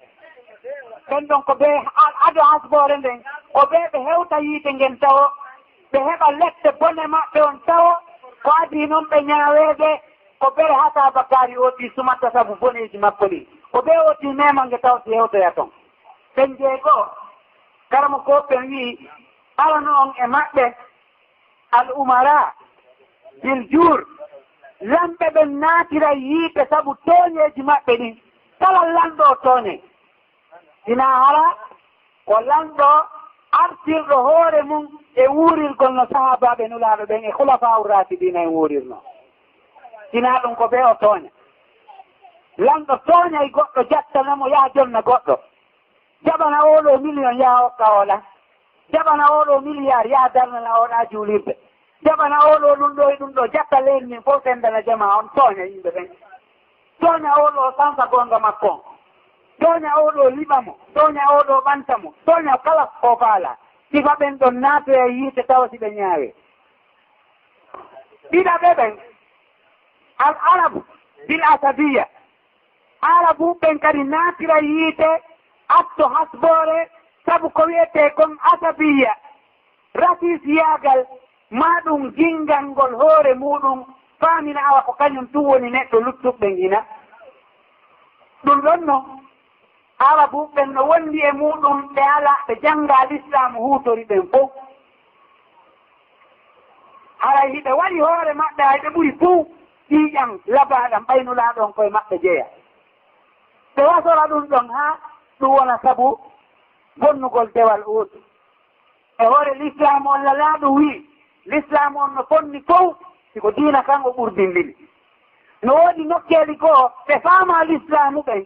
Ɓen ɗon ko ɓe a-, ado hasboore nden, ko ɓe ɓe hewta yiite ngen tawo, ɓe heɓa lette bone maɓɓe on tawo, ko adii non ɓe ñaaweede, ko ɓe hata bakkaari ooti sumatta sabu boneeji makko ɗin. Ko ɓe ooti memange tawo si hewtoya ton. Ɓen jeego, karamoko ɓen wi'i, alano on e maɓɓe, al umara, bil juur, lamɓe ɓen naatira yiite sabu tooñeeji maɓɓe ɗin. Kala lanɗo o tooñay. Sinaa hara ko lanɗo artirɗo hoore mum e wuurirgol no sahaabaaɓe Nulaaɗo ɓen e Khulafaa'ur Raashidiina en wuurirnoo. Sinaa ɗum ko ɓe o tooña. Lanɗo tooñay goɗɗo, jattana mo, yaha jonna goɗɗo. Jaɓana oo ɗoo miliyon, yaha okka oo ɗaa. Jaɓana oo ɗoo miliyaar, yaha darnana oo ɗaa juulirde. Jaɓana oo ɗoo ɗum ɗoo e ɗum ɗoo, jatta leydi ndin fof, sendana jamaa on, tooña yimɓe ɓen. Tooña oo ɗoo, sansa goonga makko on. Tooña oo ɗoo, liɓa mo. Tooña oo ɗoo, ɓanta mo. Tooña kala ko faalaa. Sifa ɓen ɗon naatoya yiite tawa si ɓe ñaawee. Ɗiɗaɓe ɓen, al arabu bil asabiya. Arabu ɓen kadi naatira yiite atto hasboore sabu ko wiyetee kon asabiya, rasisiyaagal, maa ɗum ginngangol hoore muuɗum, faamina awa ko kañum tun woni neɗɗo, luttuɓe ɓen hinaa. Ɗum ɗon no Arabu ɓen no wondi e muuɗum, ɓe alaa, ɓe janngaa Lislaamu, huutori ɓen fof. Haray hiɓe waɗi hoore maɓɓe, hay ɓe ɓuri fuu ƴiiƴan labaaɗan, ɓay Nulaaɗo on koye maɓɓe jeya. Ɓe wasora ɗum ɗon haa ɗum wona sabu bonnugol dewal Uhud. E hoore Lislaamu on, Lalaaɗo wi'i, Lislaamu on no fonni fow, si ko diina kan o ɓurdindini. No woodi nokkeeli goo, ɓe faamaa Lislaamu ɓen.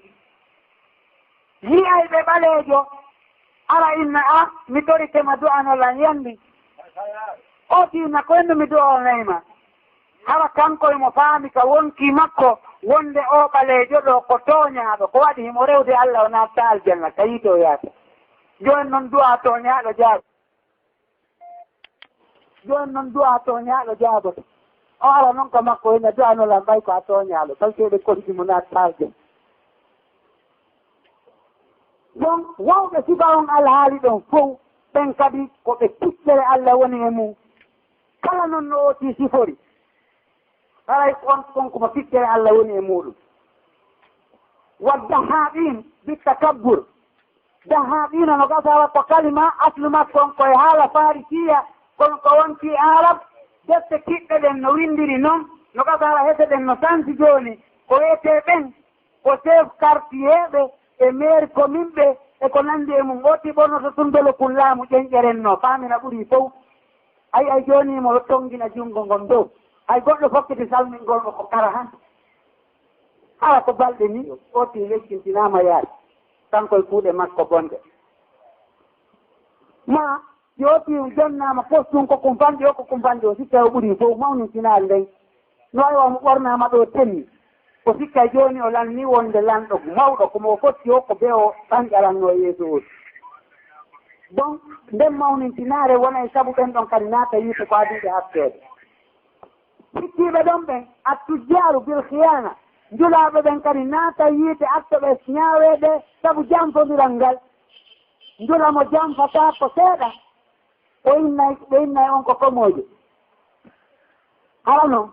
Yi'ay ɓe ɓaleejo, ara inna, a, mi torike ma du'anol an yandi. O tiina ko enno mi du'anay ma. Hara kanko emo faami ka wonkii makko wonde oo ɓaleejo ɗoo ko tooñaaɗo, ko waɗi himo rewde Alla o naatta aljanna, ka yiite o yaata. Jooni non du'aa tooñaaɗo jaaboto. Jooni non du'aa tooñaaɗo jaaboto. O ara non ka makko, ina du'anoo lan ɓay ko a tooñaaɗo, ɓay ko eɓe koɗdi mo naatta aljanna. Ɗon wawɓe sifa on alhaali ɗon fow, ɓen kadi ko ɓe kiɓɓere Alla woni e mum. Kala non no ooti sifori, haray on kon ko mo fikkere Alla woni e muuɗum. Wa dahhaaqin bi takabbur. Dahhaaqiina no gasa ko kalima aslu makko on ko e haala Farisiya, kono ko wonti Arab, defte kiɓɓe ɗen no winndiri non, no gasa hese ɗen no santi jooni, ko wiyetee ɓen ko chef quartier ɓe e maire commune ɓe e ko nanndi e mum. Ooti ɓornoto tun dolokun laamu ƴenƴerennoo, faamina ɓuri fow. Ay, ay, jooni mo tongina junngo ngon dow. Hay goɗɗo fokkiti salmingol mo ko kara han. Hara ko balɗe ni, ooti weccintinaama yaade. Kanko e kuuɗe makko bonɗe. Ma, si ooti jonnaama postun ko kumpanɗe o, ko kumpanɗe o, si tawi o ɓuri fow mawnintinaade nden. No ay o mo ɓornaama ɗo tenni. O sikka jooni o lanni wonde lanɗo mawɗo, ko mo fotti o, ko be o ɓanƴaranno yeeso o. Bon, nden mawnintinaare wona e sabu ɓen ɗon kadi naata yiite ko adii ɓe hakkeede. Sikkiiɓe ɗon ɓen, attujjaaru bil khiyaana, njulaaɓe ɓen kadi naata yiite atto ɓe ñaaweede sabu janfondiral ngal. Njula mo janfataa ko seeɗa, o innay, ɓe innay on ko komoojo. Hara non,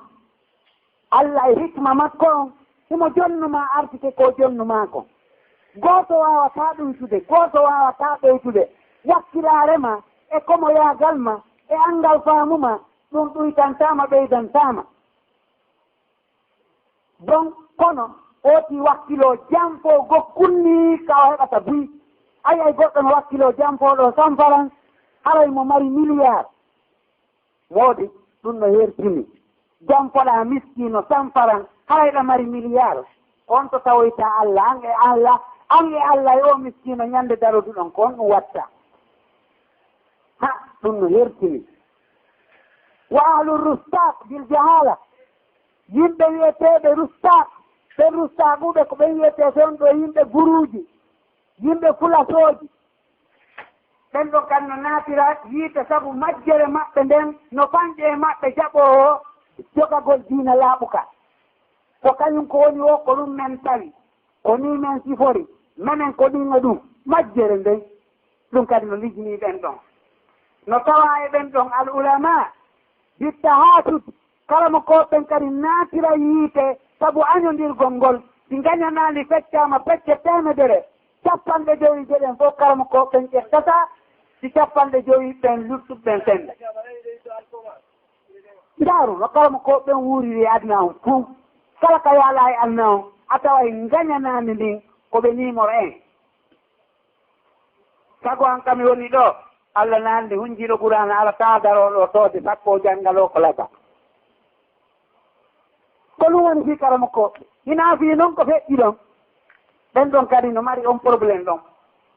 Alla e hikma makko on, himo jonnu maa artike ko jonnu maa kon. Gooto waawataa ɗuytude, gooto waawataa ɓeydude. Wakkilaare maa, e komoyaagal maa, e anngal faamu maa, ɗum ɗuytantaa ma, ɓeydantaa ma. Bon, kono, ooti wakkiloo janfoo gokkun nii ka o heɓata buy. Ay, ay goɗɗo no wakkiloo jampooɗo samfaran, haray mo mari miliyaar. Moodi, ɗum no hertini. Jampoɗaa miskiino samfaran, haray ɗa mari miliyaar. On to tawoytaa Alla, an e Alla, an e Alla e oo miskiino ñande daroduɗon, ko on ɗum watta? Ha, ɗum no hertini. Wa ahlu rustaq bil jahala. Yimɓe wiyeteeɓe rustaq, ɓen rustaaquɓe ko ɓen wiyetee ɓen ɗo yimɓe guruuji, yimɓe fulasooji. Ɓen ɗon kadi no naatira yiite sabu majjere maɓɓe nden no fanɗi e maɓɓe jaɓoowo jogagol diina laaɓuka. Ko kañum ko woni o, ko ɗum men tawi, ko nii men sifori, menen ko ɗum e ɗum, majjere nden. Ɗum kadi no lijnii ɓen ɗon. No tawaa e ɓen ɗon al ulama, bittahasud, kala mo ko ɓen kadi naatira yiite sabu añondirgol ngol, si ngañanaali feccaama pecce teemedere, capanɗe jowi je ɗen fof kala mo ko ɓen ƴettata, si capanɗe jowi ɓen luttuɓe ɓen sennda. Ndaaru no kala mo ko ɓen wuuriri e aduna on fuu, kala ka yaalaa e aduna on, a taway ngañanaandi ndin ko ɓe niimoro en. Sago an kami woni ɗo, Alla naandi hunjiiɗo Qur'aana, ala taa darooɗo toode sappo o janngaloo ko laba. Ko ɗum woni fii karamokooɓe. Hinaa fii non ko feƴƴi ɗon. Ɓen ɗon kadi no mari on problème ɗon.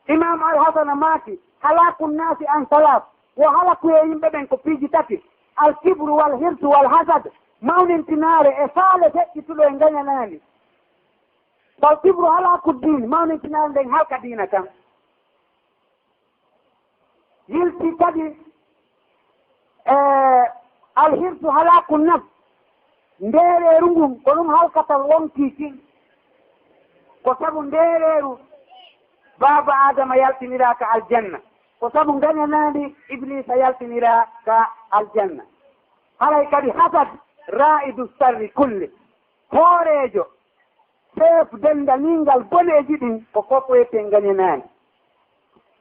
Imam Al-Hasana maaki, halaaku naasi an salaas, wo halakuyee yimɓe ɓen ko piiji tati, al kibru wal hirsu wal hasad, mawnintinaare e faale feƴƴituɗo e ngañanaani. Fal kibru halaaku diin, mawnintinaare nden halka diina kan. Yilti kadi, e, alhirsu halaaku nafs, ndeereeru ngun, ko ɗum halkata wonkii kin. Ko sabu ndeereeru baaba Aadama yaltiniraa ka aljanna. Ko sabu ngañanaandi Ibliisa yaltiniraa ka aljanna. Haray kadi hasad, raa'idu sarri kulli. Hooreejo, chef denndaningal boneeji ɗin, ko ko wiyetee ngañanaani.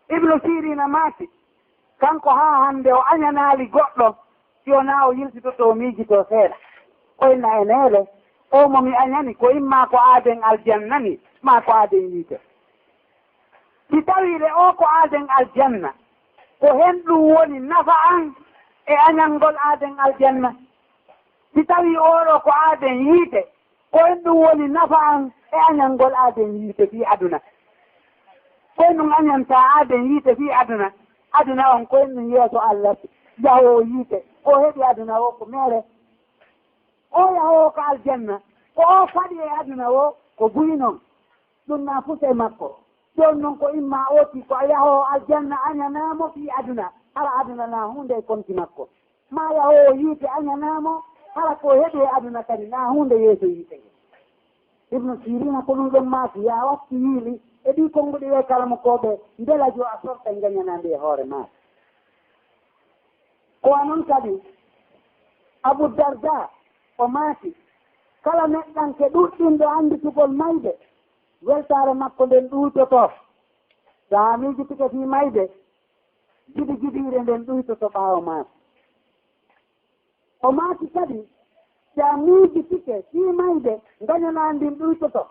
Ibnu Siriina maaki, kanko haa hannde o añanaali goɗɗo, si wonaa o yiltitoto o miijitoo seeɗa. O inna e neele, oo mo mi añani, ko immaa ko aaden aljanna ni, maa ko aaden yiite. Si tawii le oo ko aaden aljanna, ko hen ɗum woni nafa an e añangol aaden aljanna. Si tawii oo ɗoo ko aaden yiite, ko hen ɗum woni nafa an e añangol aaden yiite fii aduna. Ko hen ɗum añanta aaden yiite fii aduna. Aduna on ko hen ɗum yeeso Alla, yahoowo yiite. Ko heɓi aduna o ko meere. O yahoowo ko aljanna. Ko o faɗi e aduna o ko buy non. Ɗum na fuse makko. Ɗon non ko imma oti ko a yahoowo aljanna añanaamo fii aduna. Hara aduna na huunde e konti makko. Maa yahoowo yiite añanaamo, hara ko heɓi e aduna kadi na huunde yeeso yiite nge. Ibnu Siriina ko ɗum ɗon maaki, yaa watti yiili e ɗii konnguɗi ɓee karamokooɓe, mbela jo a sorta ngañanaande e hoore maa. Ko wa non kadi, Abu Darda, o maaki, kala neɗɗanke ɗuɗɗinɗo annditugol mayde, weltaare makko nden ɗuytoto. So a miijitike fii mayde, jiɗi jiɗiire nden ɗuytoto ɓaawo maako. O maaki kadi, si a miijitike fii mayde, ngañanaandi ndin ɗuytoto.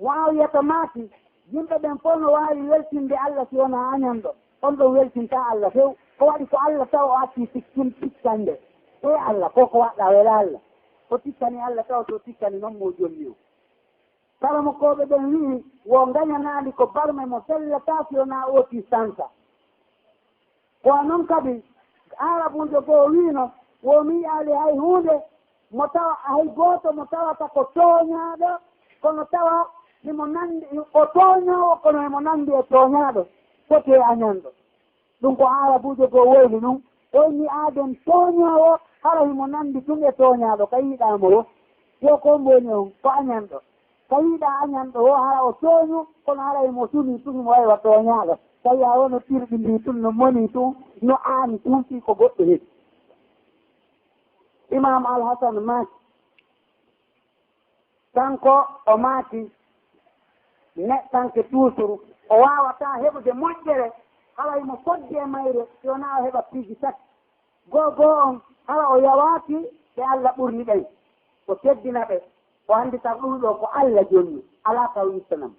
Mu'aawiyata maaki, yimɓe ɓen fow no waawi weltinde Alla si wonaa añanɗo. On ɗon weltintaa Alla few. Ko waɗi ko Alla taw o accii tikkin tikkande. Ee Alla, ko ko waɗɗaa wela Alla. O tikkani Alla taw so o tikkani non mo jonni o. Karamokooɓe ɓen wi'i, wo ngañanaandi ko barme mo sellataa si wonaa ootii sansa. Ko non kadi, Aarabuujo goo wi'no, wo mi yi'aali hay huunde, mo tawa, hay gooto mo tawata ko tooñaaɗo, kono tawa himo nanndi, o tooñoowo, kono himo nanndi e tooñaaɗo, foti e añanɗo. Ɗum ko Aarabuujo goo woyli ɗum, o inni aaden tooñoowo, hara himo nanndi tun e tooñaaɗo, ka yiɗaa mo wo. Yo ko mbo woni on, ko añanɗo. Ka yiɗaa añanɗo wo, hara o tooñu, kono hara himo suni tun, himo waywa tooñaaɗo. Tawi a wono tirɗi ndi tun, no moni tun, no aani tun, fii ko goɗɗo heɓi. Imam Al Hasan maaki, kanko o maaki, neɗɗanke tuusuru, o waawataa heɓude moƴƴere, hara himo fodde e mayre, si wonaa o heɓa piiji tati. Goo goo on, hara o yawaaki ɓe Alla ɓurni ɓen, o teddina ɓe, o anndita ɗum ɗoo ko Alla jonni, alaa taw ittanam.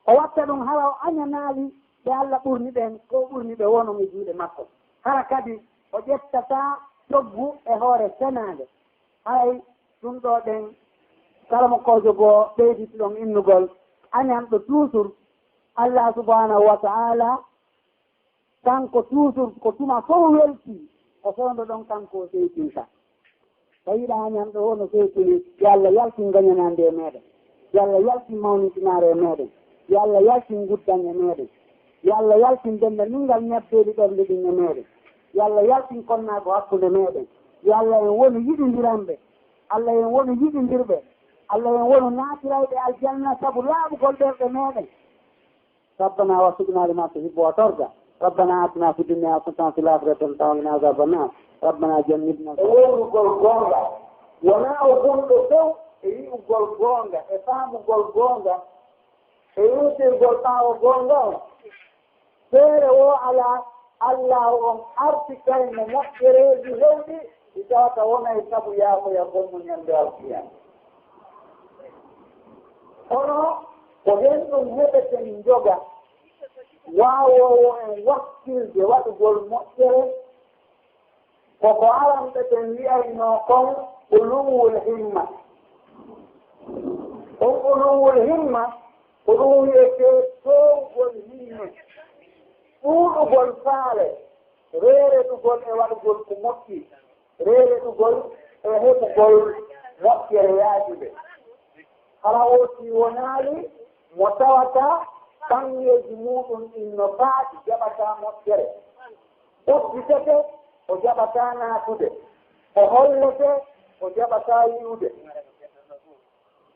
O watta ɗum hara o añanaali ɓe Alla ɓurni ɓen, ko ɓurni ɓe wonon e juuɗe makko. Hara kadi o ƴettataa coggu e hoore senaande. Haray ɗum ɗoo ɗen, kala mo koojo goo ɓeyditi ɗon innugol, añanɗo toujours Alla subhanahu wa ta'ala, kanko toujours ko tuma fof welti, o fewndo ɗon kanko o seytinta. Tawi ɗa ñamɗo o no feewtini, yo Allah yaltin ngañanaande e meeɗen, yo Allah yaltin mawnintinaare e meeɗen, yo Allah yaltin nguddan e meeɗen, yo Allah yaltin denndaningal ñabbeeli ɓernde ɗin e meeɗen, yo Allah yaltin konnaago hakkunde meeɗen, yo Allah en wonu yiɗindiranɓe, Allah en wonu yiɗindirɓe, Allah en wonu naatirayɓe aljanna sabu laaɓugol ɓerɗe meeɗen. ربنا وفقنا لما تحب وترضى. ربنا آتنا في الدنيا حسنة وفي الآخرة حسنة وقنا عذاب النار. ربنا جنبنا E wowlugol goonga, wonaa o gonɗo few e yi'ugol goonga, e faamugol goonga, e yewtirgol ɓaawo goonga on. Feere woo alaa, Allaahu on artikay mo moƴƴereeji heewɗi ɗi tawata wonay sabu yaakoyagol mo ñande alkiyama. Kono ko heen ɗum heɓeten njoga waawoowo en wakkilde waɗugol moƴƴere, ko ko aranɓe ɓen wi'aynoo kon uluwul himma. On uluwul himma, ko ɗum wi'etee toowgol himme, ɗuuɗugol faale, reereɗugol e waɗugol ko moƴƴi, reereɗugol e heɓugol moƴƴere yaajude. Hara o si wonaali mo tawata kaŋŋeeji muuɗum ɗin no paaɗi, jaɓataa moƴƴere. Udditete, o jaɓataa naatude. O hollete, o jaɓataa yi'ude.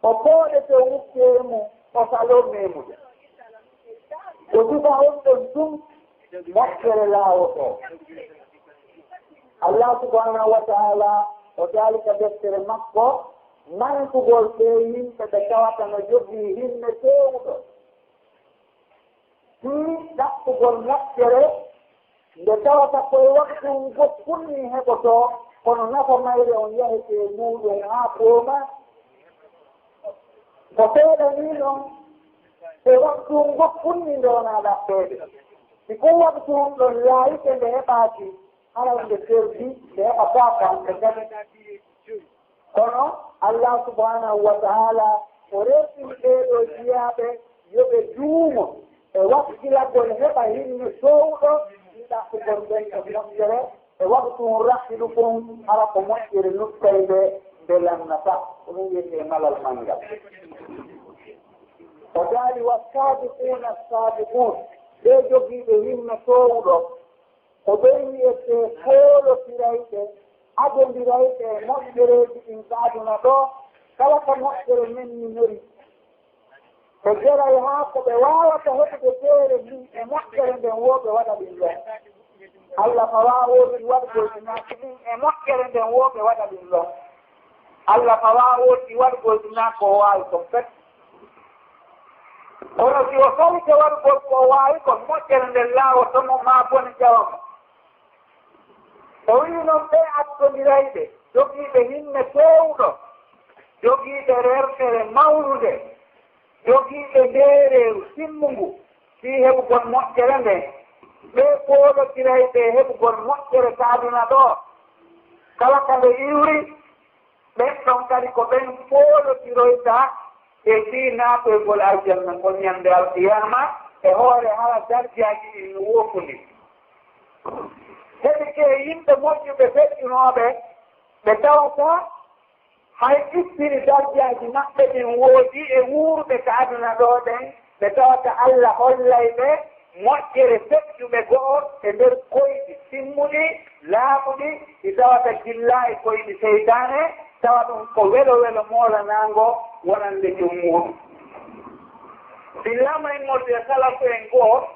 O pooɗete wukkee mum, o saloo meemude. Ko sifa on ɗon tun moƴƴere laawotoo. Allah subhanahu wa ta'ala o daali ka deftere makko, mantugol ɓee yimɓe ɓe tawata no jogii himme feewuɗo. Fii ɗaɓɓugol moƴƴere, nde tawata ko e waktu ngun fof kunni heɓotoo, kono nafa mayre on yahete e muuɗum haa poomaa. Ko seeɗa nii non, e waktu ngun fof kunni nde wonaa ɗaɓɓeede. Si ko waktu on ɗon laayike nde heɓaaki, hara nde perdi, nde heɓataa ko hande kadi. Kono Allah subhanahu wa ta'ala o rewtini ɓee ɗoo jiyaaɓe yo ɓe duumo e wakkilagol heɓa hinno toowɗo ɗaɓɓugol ɓen e moƴƴere e waktu on raɓɓiɗo ɗum, hara ko moƴƴere luttay nde, nde lannata. Ko ɗum wiyetee malal manngal. O daali, "Wassaabiquuna assaabiquun," ɓee jogiiɓe hinno toowɗo. Ko ɓen wi'etee koolotirayɓe, adondirayɓe e moƴƴereeji ɗin ka aduna ɗoo, kala ka moƴƴere memminori. Ɓe geray haa ko ɓe waawata heɓude feere ndin e moƴƴere nden woo ɓe waɗa ɗum ɗon. Allah fawaa woodi waɗugol ɗin e moƴƴere nden woo ɓe waɗa ɗum ɗon. Allah fawaa woodi waɗugol ɗum ko o waawi kon pet. Kono si o salike waɗugol ko o waawi kon, moƴƴere nden laawoto mo, maa bone ƴawa mo. O wi'i non ɓee adondirayɓe, jogiiɓe hinne feewuɗo, jogiiɓe rerɗere mawnunde, jogiiɓe ndeereeru simmungu fii heɓugol moƴƴere nden, ɓee koolotirayɓe heɓugol moƴƴere ka aduna ɗoo, kala ka nde iwri, ɓen ɗon kadi ko ɓen koolotiroyta e fii naatoygol aljanna ngol ñande alqiyaama, e hoore hara darjaaji ɗin no woofundi. Heɓi ke yimɓe moƴƴuɓe feƴƴunooɓe, ɓe tawata hay ittiri darjaaji maɓɓe ɗin woodi e wuuruɓe ka aduna ɗoo ɗen, ɓe tawata Alla hollay ɓe moƴƴere feƴƴuɓe go'o e nder koyɗi timmuɗi, laaɓuɗi, ɗi tawata gillaa e koyɗi seytaane, tawa ɗum ko welo welo moolanaango wonande jom muuɗum. Fillaama immorde e salafu en goo,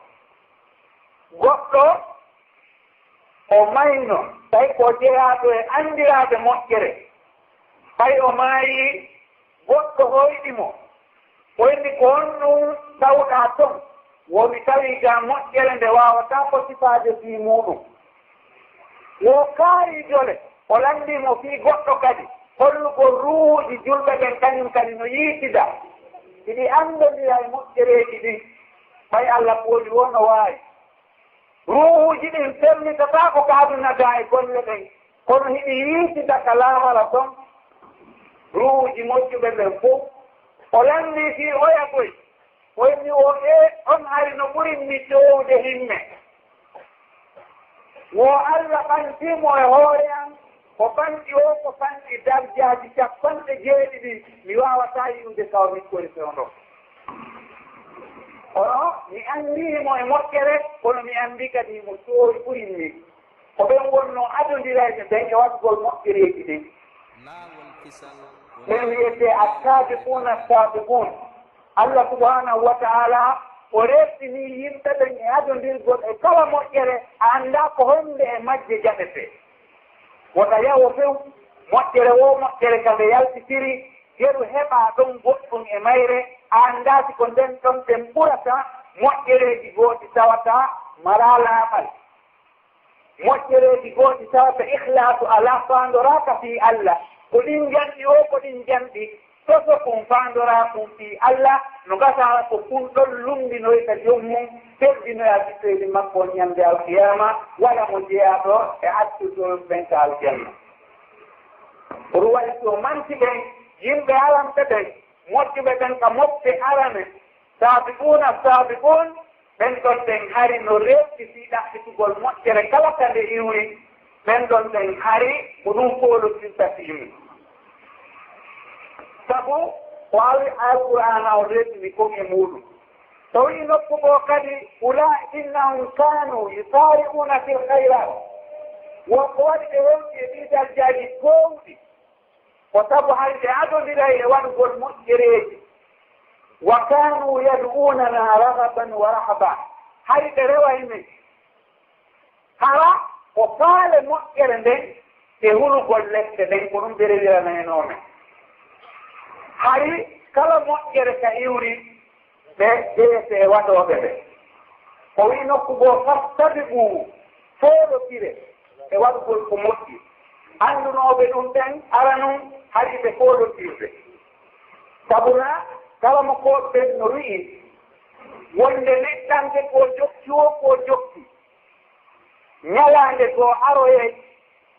goɗɗo o mayno, tawi ko jeyaaɗo e anndiraaɓe moƴƴere. Ɓay o maayi, goɗɗo hoyɗi mo. O inni, "Ko honɗum tawɗaa ton?" Wo mi tawi ga moƴƴere nde waawataa ko sifaade fii muuɗum. Wo kaari jole, o lanndii mo fii goɗɗo kadi, hollugol ruuhuuji julɓe ɓen kañum kadi no yiitida. Hiɗi anndondira e moƴƴereeji ɗin. Ɓay Allah pooli woo no waawi. Ruuhuuji ɗin fellitataako ka aduna gaa e golle ɗen, kono hiɗi yiitida ka laahara ton. Ruuhuuji moƴƴuɓe ɓen fow. O lanndii fii oya goy, o inni o, ee, on hari no ɓurin mi toowude himme. Wo Allah ɓantii mo e hoore an, o ɓanti o ko fanɗi darjaaji cappanɗe jeeɗiɗi, mi waawataa yi'ude ka o miccori fewndo. Kono mi anndii mo e moƴƴere, kono mi anndii kadi mo toowi ɓurin mi. Ko ɓen wonnoo adondirayɓe ɓen e waɗugol moƴƴereeji ɗin. Laawol kisal woni. Ɓen wiyetee assaabiquuna assaabiquun. Allah subhaanahu wa ta'aalaa o reertinii yimɓe ɓen e adondirgol e kala moƴƴere, a anndaa ko honde e majje jaɓetee. Wota yawo few, moƴƴere woo moƴƴere ka nde yaltitiri, yeru heɓaa ɗon goɗɗum e mayre, a anndaa si ko nden ɗon ɗen ɓurata moƴƴereeji goo ɗi tawata malaa laaɓal. Moƴƴereeji goo ɗi tawata ikhlaasu alaa, faandoraaka fii Allah. Ko ɗin janɗi o, ko ɗin janɗi toso kun, faandoraa kun fii Allah, no gasa ko kun ɗon lummbinoyta joom mun, teddinoya sifeeli makko on ñande alkiyaama, waɗa mo jeyaaɗo e attotooɓe ɓen ka aljanna. Ko ɗum waɗi si o manti ɓen, yimɓe aranɓe ɓen, moƴƴuɓe ɓen ka mofte arane, saabiquuna saabiquun, ɓen ɗon ɓen hari no rewti fii ɗaɓɓitugol moƴƴere kala ka nde iwri, ɓen ɗon ɓen hari ko ɗum foolotirta fii mum. Sabu ko Al-, Alqur'aana on rewtini kon e muuɗum. Tawi nokku goo kadi, أولئك إنهم كانوا يسارعون في الخيرات. Won ko waɗi ɓe hewti e ɗii darjaaji toowɗi. Ko sabu hay ɓe adondiray e waɗugol moƴƴereeji. وكانوا يدعوننا رغبا ورهبا. Hay ɓe reway men. Hara ko faale moƴƴere nden e hulugol lepte ɗen, ko ɗum ɓe rewiranaynoo men. Hari kala moƴƴere ka iwri, ɓe jeyete e waɗooɓe ɓe. O wi'i nokku goo, "Fastabiqu, foolotire e waɗugol ko moƴƴi." Anndunooɓe ɗum ɓen aranun hari ɓe foolotirde. Sabu na kala mo koɗ ɓen no wi'i wonde neɗɗanke ko jokki o, ko jokki. Ñalaande goo aroyay,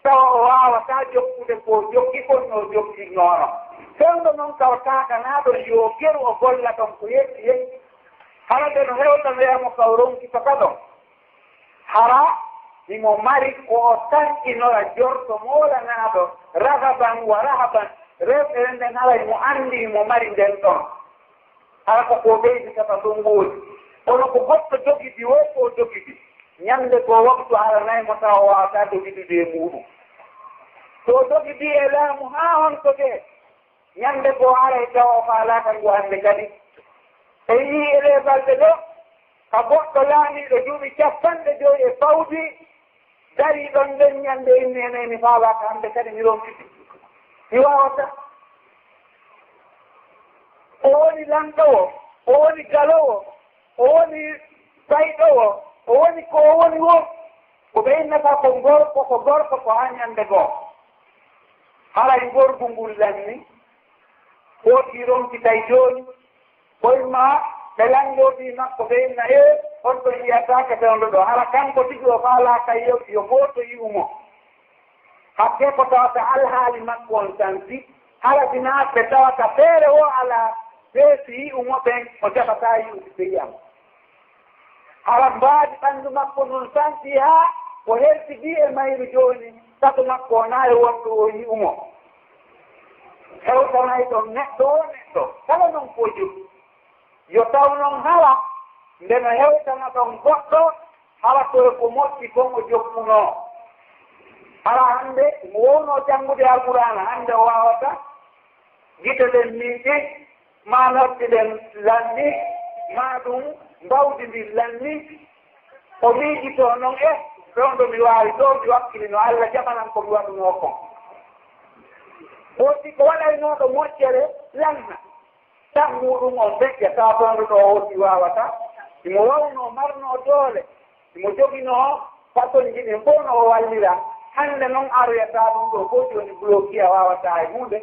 tawa o waawataa jokkude ko jokki kon no jokkinnoono. Fewndo non kaw taakanaaɗo yo geru o golla ɗon ko yetti yetti. Hara nde no hewtanoya mo kaw ronkitata ɗon. Hara himo mari ko o tanƴinora jorto moolanaaɗo, ragaban wa rahaban, rewɓe nden haray mo anndi mo mari nden ɗon. Hara ko ko ɓeydi kata ɗum woodi. Kono ko goɗɗo dogidi o, ko dogidi. Ñande goo waktu aranay mo tawa o waawataa dogidude e muuɗum. So dogidi e laamu haa honto de, ñande goo aray tawa o faalaaka ngu hannde kadi. E yii e ɗee balɗe ɗo, ka goɗɗo laamiiɗo duuɓi capanɗe jowi e fawdi, darii ɗon nden ñande inni, "Ene mi faalaaka hannde kadi mi ronkiti." Mi waawataa. O woni lanɗowo, o woni galowo, o woni bayɗowo, o woni ko o woni wo. Ko ɓe innata ko gorko, ko gorko, ko haa ñande goo. Haray ngorgu ngun lanni, ko ɗi ronkitay jooni. Koyma ɓe lanndoo fii makko, ɓe inna, "Ee, on ɗon yi'ataake fewndo ɗoo." Hara kanko tigi o faalaaka yo, yo gooto yi'u mo. Hakkee ko tawata alhaali makko on santi, hara sinaa ɓe tawata feere woo alaa, ɓe si yi'u mo ɓen, o jaɓataa yi'ude ɓe yi'a mo. Hara mbaadi ɓanndu makko ndun santi haa o hertidii e mayru jooni, sato makko wonaa e wonɗo o yi'u mo. Hewtanay ɗon neɗɗo woo neɗɗo, kala non ko jogii. Yo taw non hara nde no hewtana ɗon goɗɗo, hara ko e ko moƴƴi kon o jokkunoo. Hara hannde mo wownoo janngude Alqur'aana, hannde o waawata gite ɗen miiƴi, maa noppi ɗen lanni, maa ɗum mbawdi ndin lanni. O miijitoo non, e fewndo mi waawi ɗoo, mi wakkili no Alla jaɓanan ko mi waɗunoo kon. Woodi ko waɗaynooɗo moƴƴere lanna. Tan muuɗum on feƴƴa, kaa fewndo ɗo o si waawata. Himo wawnoo, marnoo doole. Himo joginoo façonji ɗin fow no o wallira. Hannde non aroyataa ɗum ɗoo fow jooni bloqué, a waawataa e huunde.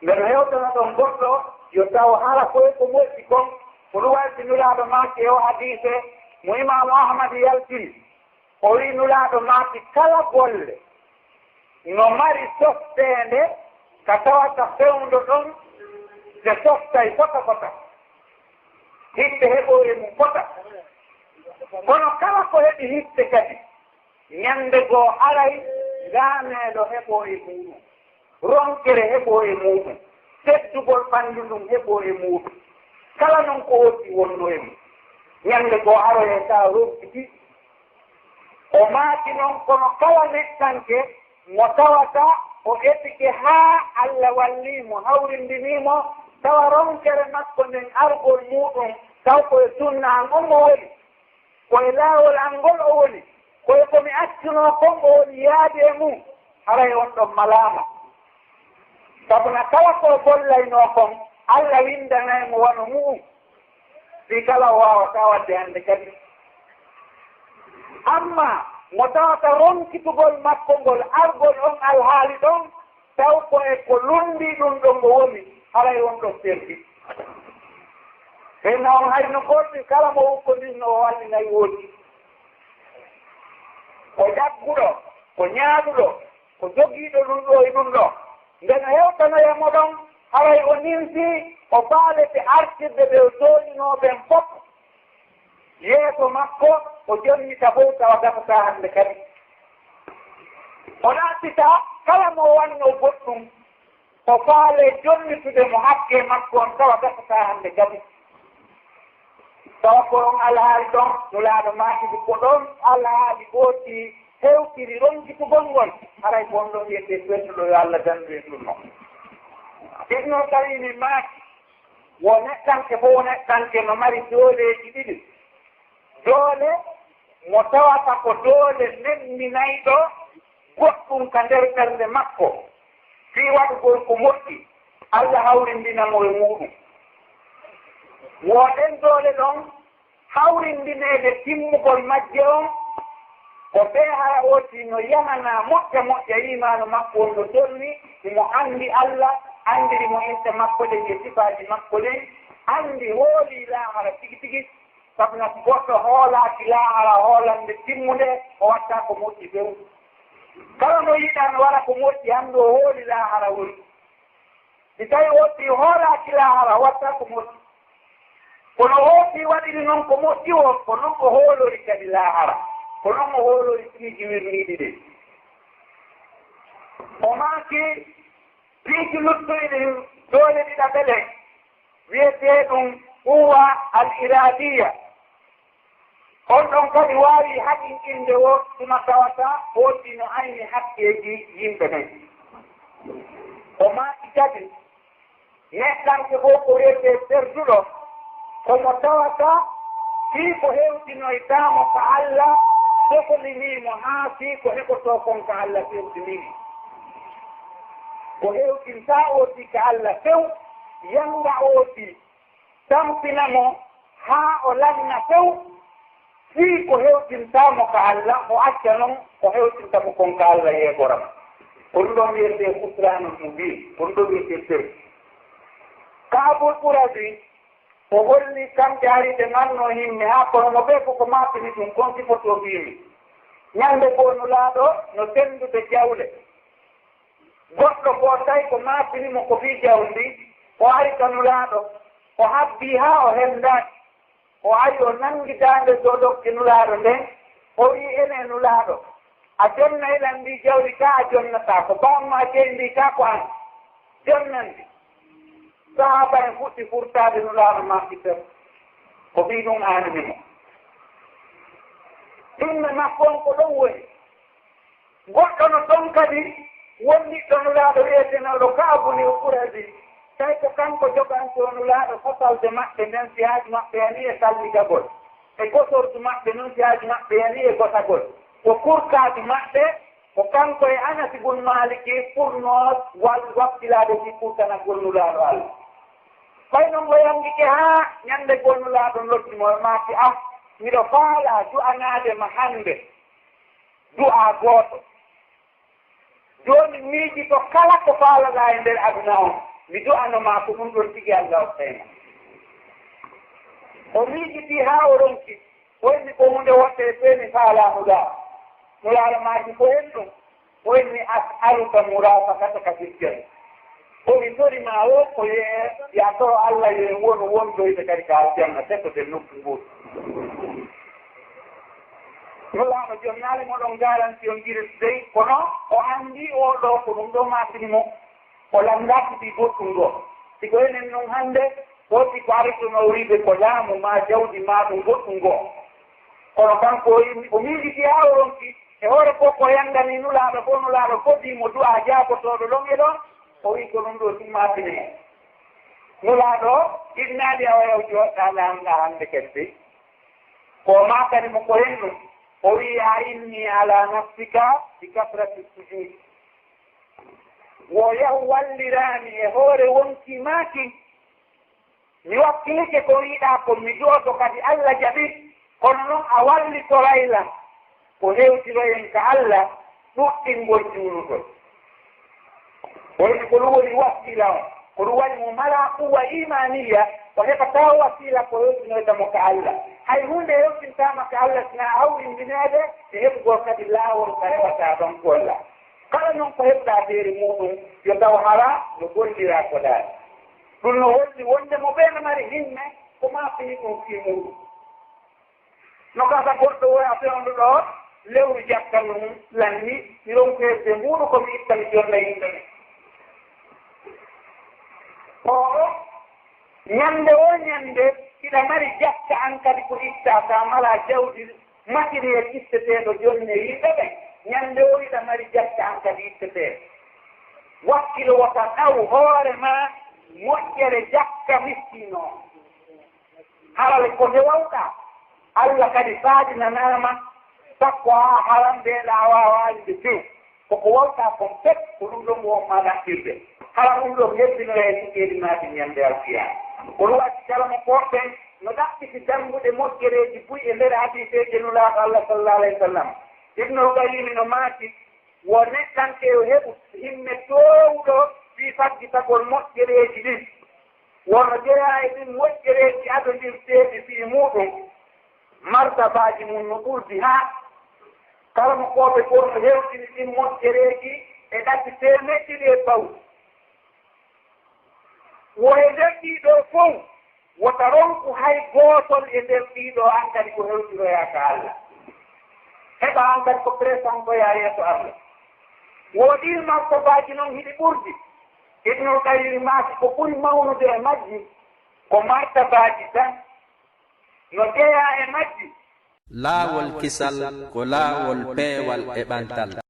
Nde no hewtana ɗon goɗɗo, yo taw hara ko e ko moƴƴi kon, Ko ɗum waɗi Nulaaɗo maaki e o hadiise mo Imaamu Ahmad yaltini. O wiyi Nulaaɗo maaki kala golle no mari softeende ka tawata fewndo ɗon nde softay fota fota. Hitte heɓo e mum fota. Kono kala ko heɓi hitte kadi, ñande goo haray ngaameelo heɓo e muuɗum. Ronkere heɓo e muuɗum, teddugol ɓanndu ndun heɓo e muuɗum. Kala non ko ooti wonno e mum. Ñande goo aroyee tawa ronkiti. O maaki non, kono kala neɗɗanke mo tawata o etike haa Alla wallii mo, hawrindinii mo, tawa ronkere makko nden argol muuɗum, taw ko e sunna an on mo woni. Ko e laawol an ngol o woni, ko e ko mi accunoo kon o woni yaade e mum, haray on ɗon malaama. Sabu na kala ko o gollaynoo kon, Alla winndanay mo wano mu'un, fii kala o waawataa waɗde hannde kadi. Ammaa mo tawata ronkitugol makko ngol, argol on alhaali ɗon, taw ko e ko lummbii ɗum ɗon o woni, haray on ɗon perdi. Ɓen on hay no goɗɗi kala mo ukkondirno o wallinay woodi. Ko jagguɗo, ko ñaaɗuɗo, ko jogiiɗo ɗum ɗo e ɗum ɗo. Nde no hewtanoya mo ɗon, haray o nimsi, o faalete artirde ɓe o tooñunoo ɓen fof. Yeeso makko, o jonnita fof tawa gasataa hannde kadi. O ɗaɓɓita kala mo wannoo goɗɗum, o faalee jonnitude mo hakkee makko on tawa gasataa hannde kadi. Tawa ko on alhaali ɗon, Nulaaɗo maaki ko ɗon alhaali gooti hewtiri ronkitugol ngol, haray ko on ɗon wiyetee perduɗo, yo Alla dandu en ɗum ɗon. Ibnu Qayyim maaki, wo neɗɗanke fof wo neɗɗanke no mari dooleeji ɗiɗi. Doole mo tawata ko doole nemminayɗo goɗɗum ka nder ɓernde makko fii waɗugol ko moƴƴi, Alla hawrindina mo e muuɗum. Wo ɗen doole ɗon hawrindineede timmugol majje on, ko ɓe hara ooti no yanana moƴƴa moƴƴa iimaanu makko on no tolni, himo anndi Alla, anndiri mo inte makko ɗen e sifaaji makko ɗen, anndi hoolii laahara tigi tigi, sabu na si goɗɗo hoolaaki laahara hoolannde timmunde, o waɗtaa ko moƴƴi few. Kala mo yiɗaa no waɗa ko moƴƴi, anndu o hooli laahara woni. Si tawi ooti hoolaaki laahara, waɗtaa ko moƴƴi. Kono ooti waɗiri non ko moƴƴi o, ko non o hoolori kadi laahara. Ko non o hoolori piiji wirniiɗi ɗin. O maaki piiji luttuɗi ɗin doole ɗiɗaɓele, wiyetee ɗum quwwa al-iraadiya. On ɗon kadi waawi haqqinɗinde o tuma tawata ooti no ayni hakkeeji yimɓe ɓen. O maaki kadi, neɗɗanke fof ko wiyetee perduɗo, ko mo tawata fii ko hewtinoytaa mo ka Alla, sokolinii mo haa fii ko heɓotoo kon ka Alla fewtindini. Ko hewtintaa ooti ka Alla few, yanga ooti, tampina mo haa o lanna few, fii ko hewtintaa mo ka Alla, o acca non ko hewtinta mo kon ka Alla yeegoram. Ko ɗum ɗon wiyetee khusraanul mubiin, ko ɗum ɗon wiyetee perdu. Kaabul Qurazi, o holli kamɓe ari ɓe mannoo himme haa kono mo ɓe ko ko mappini ɗum kon sifotoo fiimi. Ñande goo Nulaaɗo no senndude jawle. Goɗɗo goo tawi ko mappini mo ko fii jawdi, o ari ka Nulaaɗo, o habbii haa o henndaaki. O ari o nanngi daande dow dokke Nulaaɗo nden, o wi'i, "Ene Nulaaɗo, a jonnay lan ndii jawdi kaa a jonnataa? Ko bammaa jeyi ndii kaa ko an? Jonnan ndi." Sahaaba en fuɗɗi furtaade Nulaaɗo maaki sew. Ko fii ɗum aanani mo. Ɗum no makko on ko ɗon woni. Goɗɗo no ɗon kadi wondiɗɗo Nulaaɗo wi'etenooɗo Ka'abu ni Qurayzi. Tawi ko kanko jogantoo Nulaaɗo fasalde maɓɓe nden, si haaju maɓɓe yanii e salligagol, e gosordu maɓɓe nun, si haaju maɓɓe yanii e gosagol, ko kurkaaju maɓɓe, ko kanko e Anas bun Maaliki ɓurnoo wal-, wakkilaade fii kurkanagol Nulaaɗo Alla. Ɓay non o yangike haa ñande goo Nulaaɗo noddi mo, o maaki, "Ah, miɗo faalaa du'anaade ma hande du'aa gooto. Jooni miijito kala ko faalaɗaa e nder aduna on, mi du'ano maa ko ɗum ɗon tigi Alla okkay ma." O miijitii haa o ronki, o inni ko huunde woɗɗe e feeni faalaamuɗaa. Nulaaɗo maaki ko en ɗum, o inni as'aluka murafaqataka fil janna. Ko mi tori ma o ko ye ya toro Allah ye wonu wondoyde kadi ka aljanna, teddoɗen nokku ngoo. Nulaaɗo jonnaali mo ɗon garanti on giri dey, kono o anndi o ɗo ko ɗum ɗo maasini mo. O lanndaaki fii goɗɗum goo. Si ko enen non hannde, o si ko artuno wiide ko laamu maa jawdi maa ɗum goɗɗum goo. Kono kanko o yimmi, o miijiti haa o ronki, e hoore fof ko yanngani Nulaaɗo fof, Nulaaɗo fof dii mo du'aa jaabotooɗo ɗon e ɗon, o wi'i ko ɗum ɗo tun maasini mo. Nulaaɗo innaali awa yaw jooɗɗaa laamɗaa hannde kadi dey. Ko o maakani mo ko hen ɗum, o wi'i a inni ala nafsika bi kasrati sujud. Wo yahu walliraami e hoore wonkii maa kin. Mi wakkilike ko wi'ɗaa kon, mi du'oto kadi Alla jaɓi. Kono non a wallitoraylan ko hewtiroyen ka Alla ɗuɗɗingol juulugol. Woni ko ɗum woni wasiila on. Ko ɗum waɗi mo mala quwwa imaaniya, o heɓataa wasiila ko hewtinoyta mo ka Alla. Hay huunde hewtintaama ka Alla sinaa hawrindineede e heɓugol kadi laawol ka heɓataa ɗon golla. Kala non ko heɓɗaa feere muuɗum, yo taw hara no golliraa ko daali. Ɗum no holli wonde mo ɓee no mari himme ko maa fini ɗum fii muuɗum. No gasa goɗɗo wona fewndo ɗo lewru jakka mum lanni, mi ronku heɓde mbuuɗu ko mi itta mi jonna yimɓe ɓen. Oo, ñannde oo ñannde, hiɗa mari jakka an kadi ko ittaa, ka mala jawdi matériel itteteeɗo jonne yimɓe ɓen. Ñannde oo hiɗa mari jakka an kadi itteteeɗo. Wakkilo wota ɗaw hoore maa moƴƴere jakka miskiino on. Haral ko nde wawɗaa, Alla kadi faadinanaama, sakko haa harambeeɗa a waawaani nde few. Ko ko wawɗaa kon pet, ko ɗum ɗon won maa ɗaɓɓirde. Hara ɗum ɗon hebbinoya e sukeeli maaɗi ñande alkiyaama. Ko ɗum addi kala mo koɗɗen no ɗaɓɓiti dambuɗe moƴƴereeji buy e nder hadiiseeje Nulaaɗo Alla sallallahu alayhi wa sallam. Ibnul Qayyim no maaki, wo neɗɗanke yo heɓu himme toowuɗo fii faggitagol moƴƴereeji ɗin. Wono jeyaa e ɗin moƴƴereeji adondirteeɗi fii muuɗum, martabaaji mum no ɓurdi haa karamokooɓe goo no hewtini ɗin moƴƴereeji e ɗati teemeɗɗe ɗiɗi e pawɗi. Wo e nder ɗii ɗoo fow, wota ronku hay gootol e nder ɗii ɗoo an kadi ko hewtiroyaa ka Alla. Heɓa an kadi ko presantoyaa yeeso Alla. Wo ɗii martabaaji non hiɗi ɓurdi. Ibnul Qayyim maaki ko ɓuri mawnude e majji ko martabaaji tan no jeyaa e majji. Laawol kisal ko laawol peewal e ɓantal.